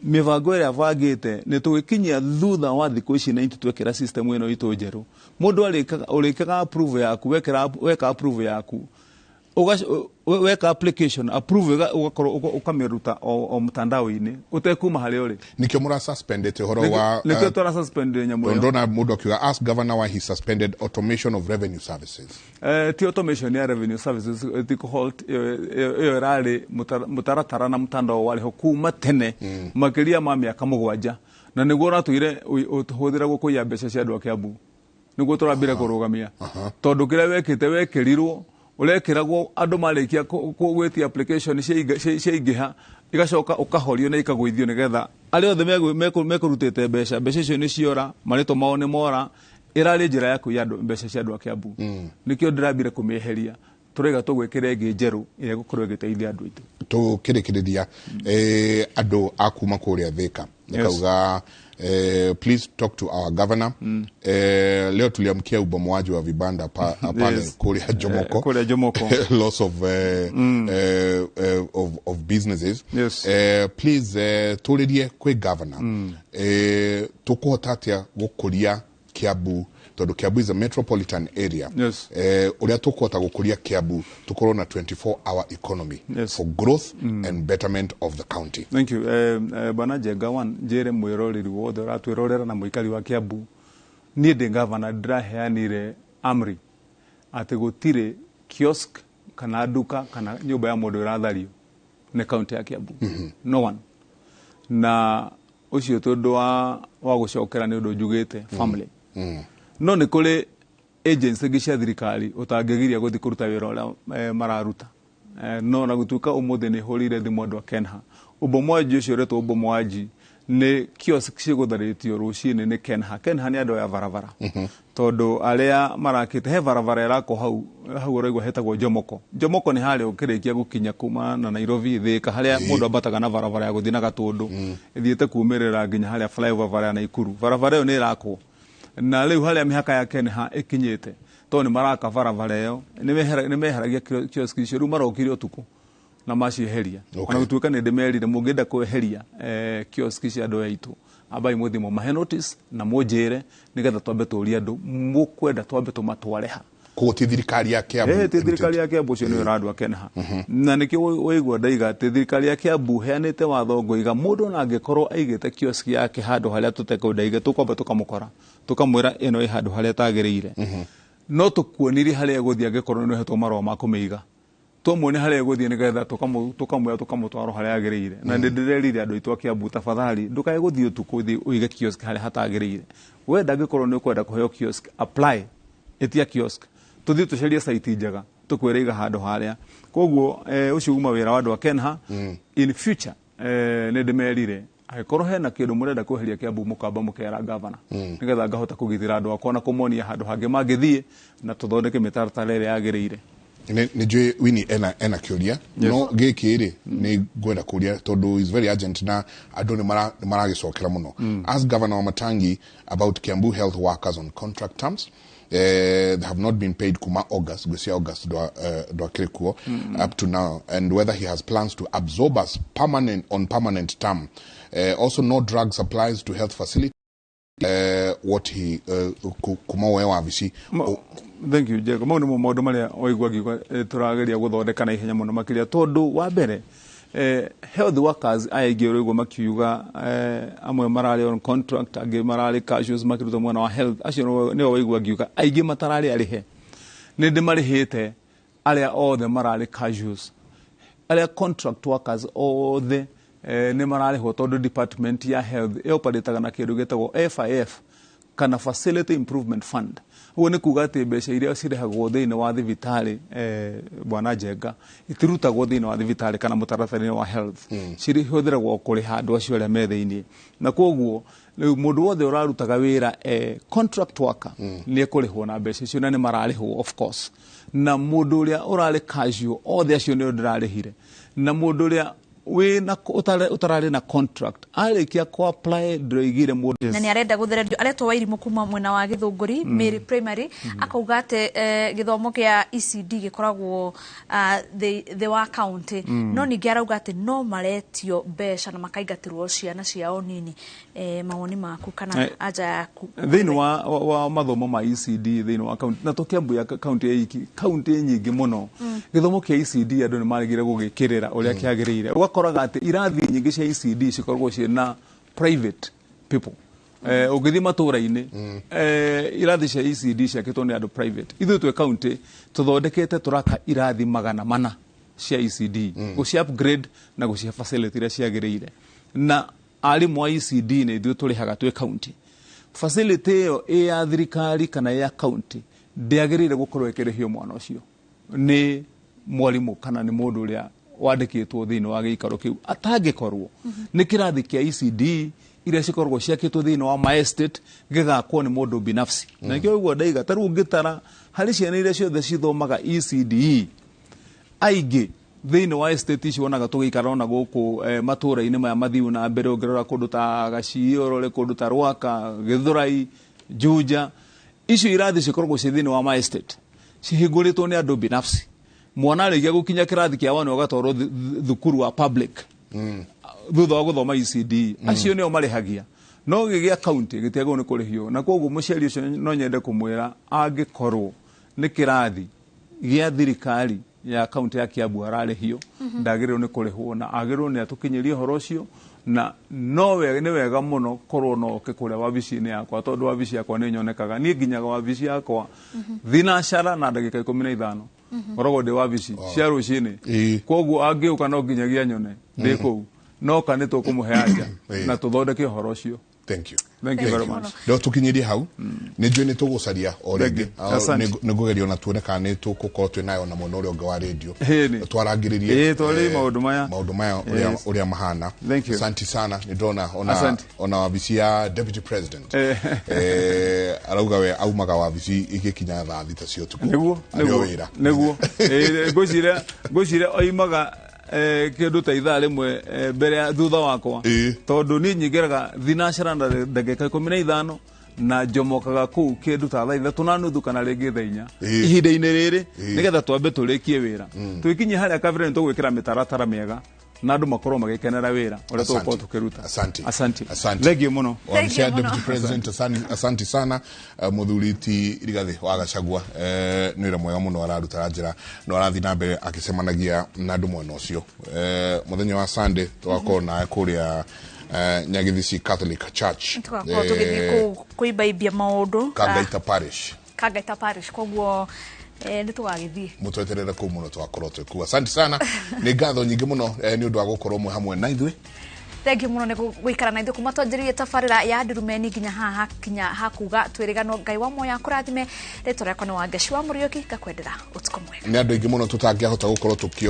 mĩbango ĩrĩa bangĩte nĩ tũgĩkinyia thutha wa thikũ ici 90 twekĩra system ĩno itũ njerũ, mũndũ ũrĩkaga approve yaku, weka approve yaku, weka application approve, ũgakorwo ũkamĩruta o mtandao-inĩ ũtekuma harĩa ũrĩ. Nikio mũra suspendete ũhoro wa Nĩkĩo tũra suspend nyamũ ĩyo. Ndona mũndũ akiuga, "Ask governor why he suspended automation of revenue services." Ti automation ya revenue services, ti halt ĩyo ĩrarĩ mũtaratara na mtandao warĩ ho kuma tene makĩria ma mĩaka 7, na nĩguo ũratũire ũhũthĩragwo kũiya mbeca cia andũ a Kiambu. Nĩguo tũrambire kũrũgamia, tondũ kĩrĩa wekĩte wekĩrirwo ũrekĩragwo andũ marĩkia gwĩtia application ciaingĩha, igacoka ũkahorio na ikagũithio nĩgetha arĩa othe mekũrutĩte mbeca, mbeca icio nĩ ciora, marĩtwa mao nĩ mora. Ĩrarĩ njĩra ya kũiya mbeca cia andũ a Kiambu. Nĩkĩo ndĩrambire kũmĩeheria, tũraiga tũgwĩkĩra ĩngĩ njerũ ĩrĩa ĩgũkorwo ĩgĩteithia andũ aitũ. Tũkĩrĩkĩrĩria, andũ a kuma kũrĩa Thika Nikauga please talk to our governor. Leo tuliamkia ubomoaji wa vibanda pale kuria Jomoko. Kuria Jomoko. Loss of businesses. Please turirie kwi governor. Tukuhota atia gukuria Kiambu, tondu Kiambu is a metropolitan area. Uria tukuhota gukuria Kiambu tukorwo na 24-hour economy for growth and betterment of the county. Thank you. Bwana Njenga, one njire mwiroreri wothe uratwirorera na muikari wa Kiambu, nie ndi governor ndiraheanire amri ati gutire kiosk kana nduka kana nyumba ya mundu irathario ni county ya Kiambu. No one. Na ucio tondu wa gucokera ni undu njugite family. No nä kå rä agency ingä cia thirikari å tangä gå thiä kå ruta wä ra å rä a mararuta. No na gå tuä ka å må thä nä hå rä ire thimå andå a Kenha, ũbomoaji ũcio ũretwo ũbomoaji nä kiosk cigå tio rå cinä nä Kenha. Kenha nä andå ya barabara, tondå arä a marakä te he barabara ĩrakwo hau hau ũraigua hetagwo Jomoko. Jomoko nä harä å kä rä kia gå kinya kuma na Nairobi Thika, harä a må ndå ambataga na barabara ya gå thiä na Gatũndũ ĩthiĩte kumä rä ra nginya harä a flyover bara ya Naikuru. Barabara ĩyo nä ĩrakwo na rĩu harĩa mĩhaka ya Kenha ĩkinyĩte, tondũ nĩ maraka barabara ĩyo, nĩ meheragia kiosk icio. Rĩu marokire ũtukũ na macieheria. Ona gũtuĩka nĩ ndĩmerire mũngĩenda kweheria kiosk cia andũ aitũ, ambai mũthiĩ mũmahe notice na mũnjĩre nĩgetha twambe tũrie andũ mũkwenda twambe tũmatware ha. Koguo ti thirikari ya Kiambu? Ti thirikari ya Kiambu, ũcio nĩ ũra andũ a Kenha. Na nĩkĩo waigua ndaiga atĩ thirikari ya Kiambu heanĩte watho ngũiga mũndũ ona angĩkorwo aigĩte kiosk yake handũ harĩa tũtekwenda aige, tũkwamba tũkamũkora tũkamwĩra ĩno ĩ handũ harĩa ĩtagĩrĩire. No tũkuonirie harĩa ĩgũthiĩ angĩkorwo nĩ ũhetwo marũa ma kũmĩiga. Tũmuonie harĩa ĩgũthiĩ nĩgetha tũkamwĩra tũkamũtwara harĩa agĩrĩire. Na nĩ ndĩrerire andũ aitũ a Kiambu, tafadhali ndũkae gũthiĩ ũtukũ ũthiĩ ũige kiosk harĩa hatagĩrĩire. Wenda angĩkorwo nĩ ũkwenda kũheo kiosk, apply, ĩtia kiosk, tũthiĩ tũcarie site njega tũkwĩre iga handũ harĩa. Koguo ũcio uma wĩra wa andũ a Kenha. In future nĩ ndĩmerire angĩkorwo hena kĩndũ mũrenda kweheria Kiambu, mũkamba mũkera governor, nĩgetha ngahota kũgitĩra andũ akwa na kũmonia handũ hangĩ mangĩthiĩ na tũthondeke mĩtaratara ĩrĩa yagĩrĩire. Nä njå Winnie ena kä å ria no gä kä rä nä ngwenda kå ria tondå is very urgent na andå nä maragä cokera må no. Ask Governor Wamatangi about Kiambu health workers on contract terms. They have not been paid kuma August, gwĩcia August ndwakĩrĩ kuo up to now, and whether he has plans to absorb us permanent on permanent term. Also no drug supplies to health facilities. What he kuma we wabici. Thank you, Jacob. Mau nĩmo maũndũ marĩa waigua ngiuga tũrageria gũthondeka na ihenya mũno makĩria, tondũ wa mbere health workers aya aingĩ ũraigua makiuga amwe mararĩ on contract, angĩ mararĩ casuals makĩruta mwena wa health, acio nĩo waigua ngiuga aingĩ matararĩ arĩhe. Nĩ ndĩmarĩhĩte arĩa othe mararĩ casuals, arĩa contract workers othe nĩ mararĩhwo, tondũ department ya health ĩoparĩtaga na kĩndũ gĩtagwo FIF kana Facility Improvement Fund. Ũguo nĩ kuga atĩ mbeca iria cirehagwo thĩinĩ wa thibitarĩ, bwana Njenga, itirutagwo thĩinĩ wa thibitarĩ kana mũtaratara-inĩ wa health, cirĩhũthĩragwo kũrĩha andũ acio arĩa me thĩinĩ. Na koguo rĩu mũndũ wothe ũrarutaga wĩra contract worker nĩ ekũrĩhwo na mbeca icio, na nĩ mararĩhwo of course. Na mũndũ ũrĩa ũrarĩ casual, othe acio nĩo ndĩrarĩhire. Na mũndũ ũrĩa wĩna ũtararĩ na contract arĩkia kũ apply ndĩroigire mũndũ. Na nĩ arenda gũthererio aretwo Wairimũ kuma mwena wa Gĩthũngũri Mary Primary, akauga atĩ gĩthomo kĩa ECD gĩkoragwo thĩ wa county, no ningĩ arauga atĩ no maretio mbeca na makaingatĩrwo ciana ciao nini. Mawoni maku kana anja yaku thĩinĩ wa mathomo ma ECD thĩinĩ wa county, na to Kiambu ya county ya iki, county nyingĩ mũno gĩthomo kĩa ECD andũ nĩ maregire gũgĩkĩrĩra ũrĩa kĩagĩrĩire. Ũgakoraga atĩ irathi nyingĩ cia ECD cikoragwo ciĩna private people. Ũngĩthiĩ matũra-inĩ, irathi cia ECD ciakĩtwo nĩ andũ private. Ithuĩ twĩ county tũthondekete tũraka irathi 400 cia ECD, gũci upgrade na gũcihe facility iria ciagĩrĩire. Na arimũ a ECD nĩ ithuĩ tũrĩhaga twĩ county. Facility ĩyo ĩ ya thirikari kana ya county ndĩagĩrĩire gũkorwo ĩkĩrĩhio mwana ũcio nĩ mwarimũ kana nĩ mũndũ ũrĩa wandĩkĩtwo thĩinĩ wa gĩikaro kĩu, atangĩkorwo nĩ kĩrathi kĩa ECD iria cikoragwo ciakĩtwo thĩinĩ wa my estate gĩgakwo nĩ mũndũ binafsi. Na nĩkĩo ũguo ndaiga ta rĩu ũngĩtara harĩ ciana iria ciothe cithomaga ECDE, aingĩ Thĩinĩ wa estate ici wonaga tũgĩikara ona gũkũ matũũra-inĩ maya mathiu na mbere, ũngĩrora kũndũ ta Gacii, ũrore kũndũ ta Rwaka, Gĩthũrai, Juja, icio irathi cikoragwo ciĩ thĩinĩ wa ma estate, cihingũrĩtwo nĩ andũ binafsi. Mwana arĩkia gũkinya kĩrathi kĩa wane ũgatwarwo thukuru wa public thutha wa gũthoma ECD. Acio nĩo marĩhagia, no gĩgĩa county gĩtiagĩrĩirwo nĩ kũrĩhio. Na koguo mũciari ũcio no nyende kũmwĩra, angĩkorwo nĩ kĩrathi gĩa thirikari ya kaunti ya Kiambu ararĩhio, ndagĩrĩirwo nĩ kũrĩhwo, na agĩrĩirwo nĩ atũkinyĩrie ũhoro ũcio. Na no nĩ wega mũno korwo no oke kũrĩa wabici-inĩ yakwa, tondũ wabici yakwa nĩ nyonekaga. Niĩ nginyaga wabici yakwa thinacara na ndagĩka 15, ngoragwo ndĩ wabici cia rũcinĩ. Koguo angĩũka no nginyagia nyone ndĩ kũu. Noka nĩ tũkũmũhe anja na tũthondeke ũhoro ũcio. Thank you. Thank you very much. No tukinyirie hau, nĩ njũĩ nĩ tũgũcaria o rĩngĩ, nĩ ngũgeria ona tuone kana nĩ tũgũkorwo twĩ nayo na mwena ũrĩa ũngĩ wa radio, twarangĩrĩrie twarĩrie maũndũ maya ũrĩa mahana. Asante sana. Nĩ ndona ona wabici ya deputy president arauga we aumaga wabici igĩkinya thaa 6 cia ũtukũ. Nĩguo nĩguo nĩguo ngwĩciria oimaga kĩndũ ta ithaa rĩmwe mbere thutha wakwa, tondũ niĩ nyingĩraga thinacara na ndagĩka 15 na njomokaga kũu kĩndũ ta thaa 3:30 kana rĩngĩ thaa 4 ihinda-inĩ rĩrĩ, nĩgetha twambe tũrĩkie wĩra. Twĩkinyie harĩa kabere nĩ tũgwĩkĩra mĩtaratara mĩega na andũ makorwo magĩkenera wĩra ũrĩa tũgũkorwo tũkĩruta. Asante. Asante. Thank you mũno. Wabici ya Deputy President, asante sana. Mũthuri ti Rigathĩ wa Gachagua nĩ wĩra mwega mũno araruta na njĩra no arathiĩ na mbere akĩcemanagia na andũ mwena ũcio. Mũthenya wa Sunday tũgakorwo nawe kũrĩa Nyagithici Catholic Church, tũgakorwo tũgĩthiĩ kũu kũimbaimbia maũndũ Kangaita Parish. Kangaita Parish, koguo nĩ tũgagĩthiĩ mũtweterere kũu mũno, tũgakorwo twĩ kũu. Asante sana, nĩ ngatho nyingĩ mũno nĩ ũndũ wa gũkorwo mwĩ hamwe na ithuĩ. Thank you mũno nĩ gũikara na ithuĩ kuma twanjĩrĩirie tabarĩra ya Ndurumeni nginya haha kinya hakuga twĩrĩganwo. Ngai wa muoyo akũrathime. Rĩtwa rĩakwa nĩ Wangeci wa Mũriũki, ngakwendera ũtukũ mwega. Nĩ andũ aingĩ mũno tũtangĩahota gũkorwo tũkĩo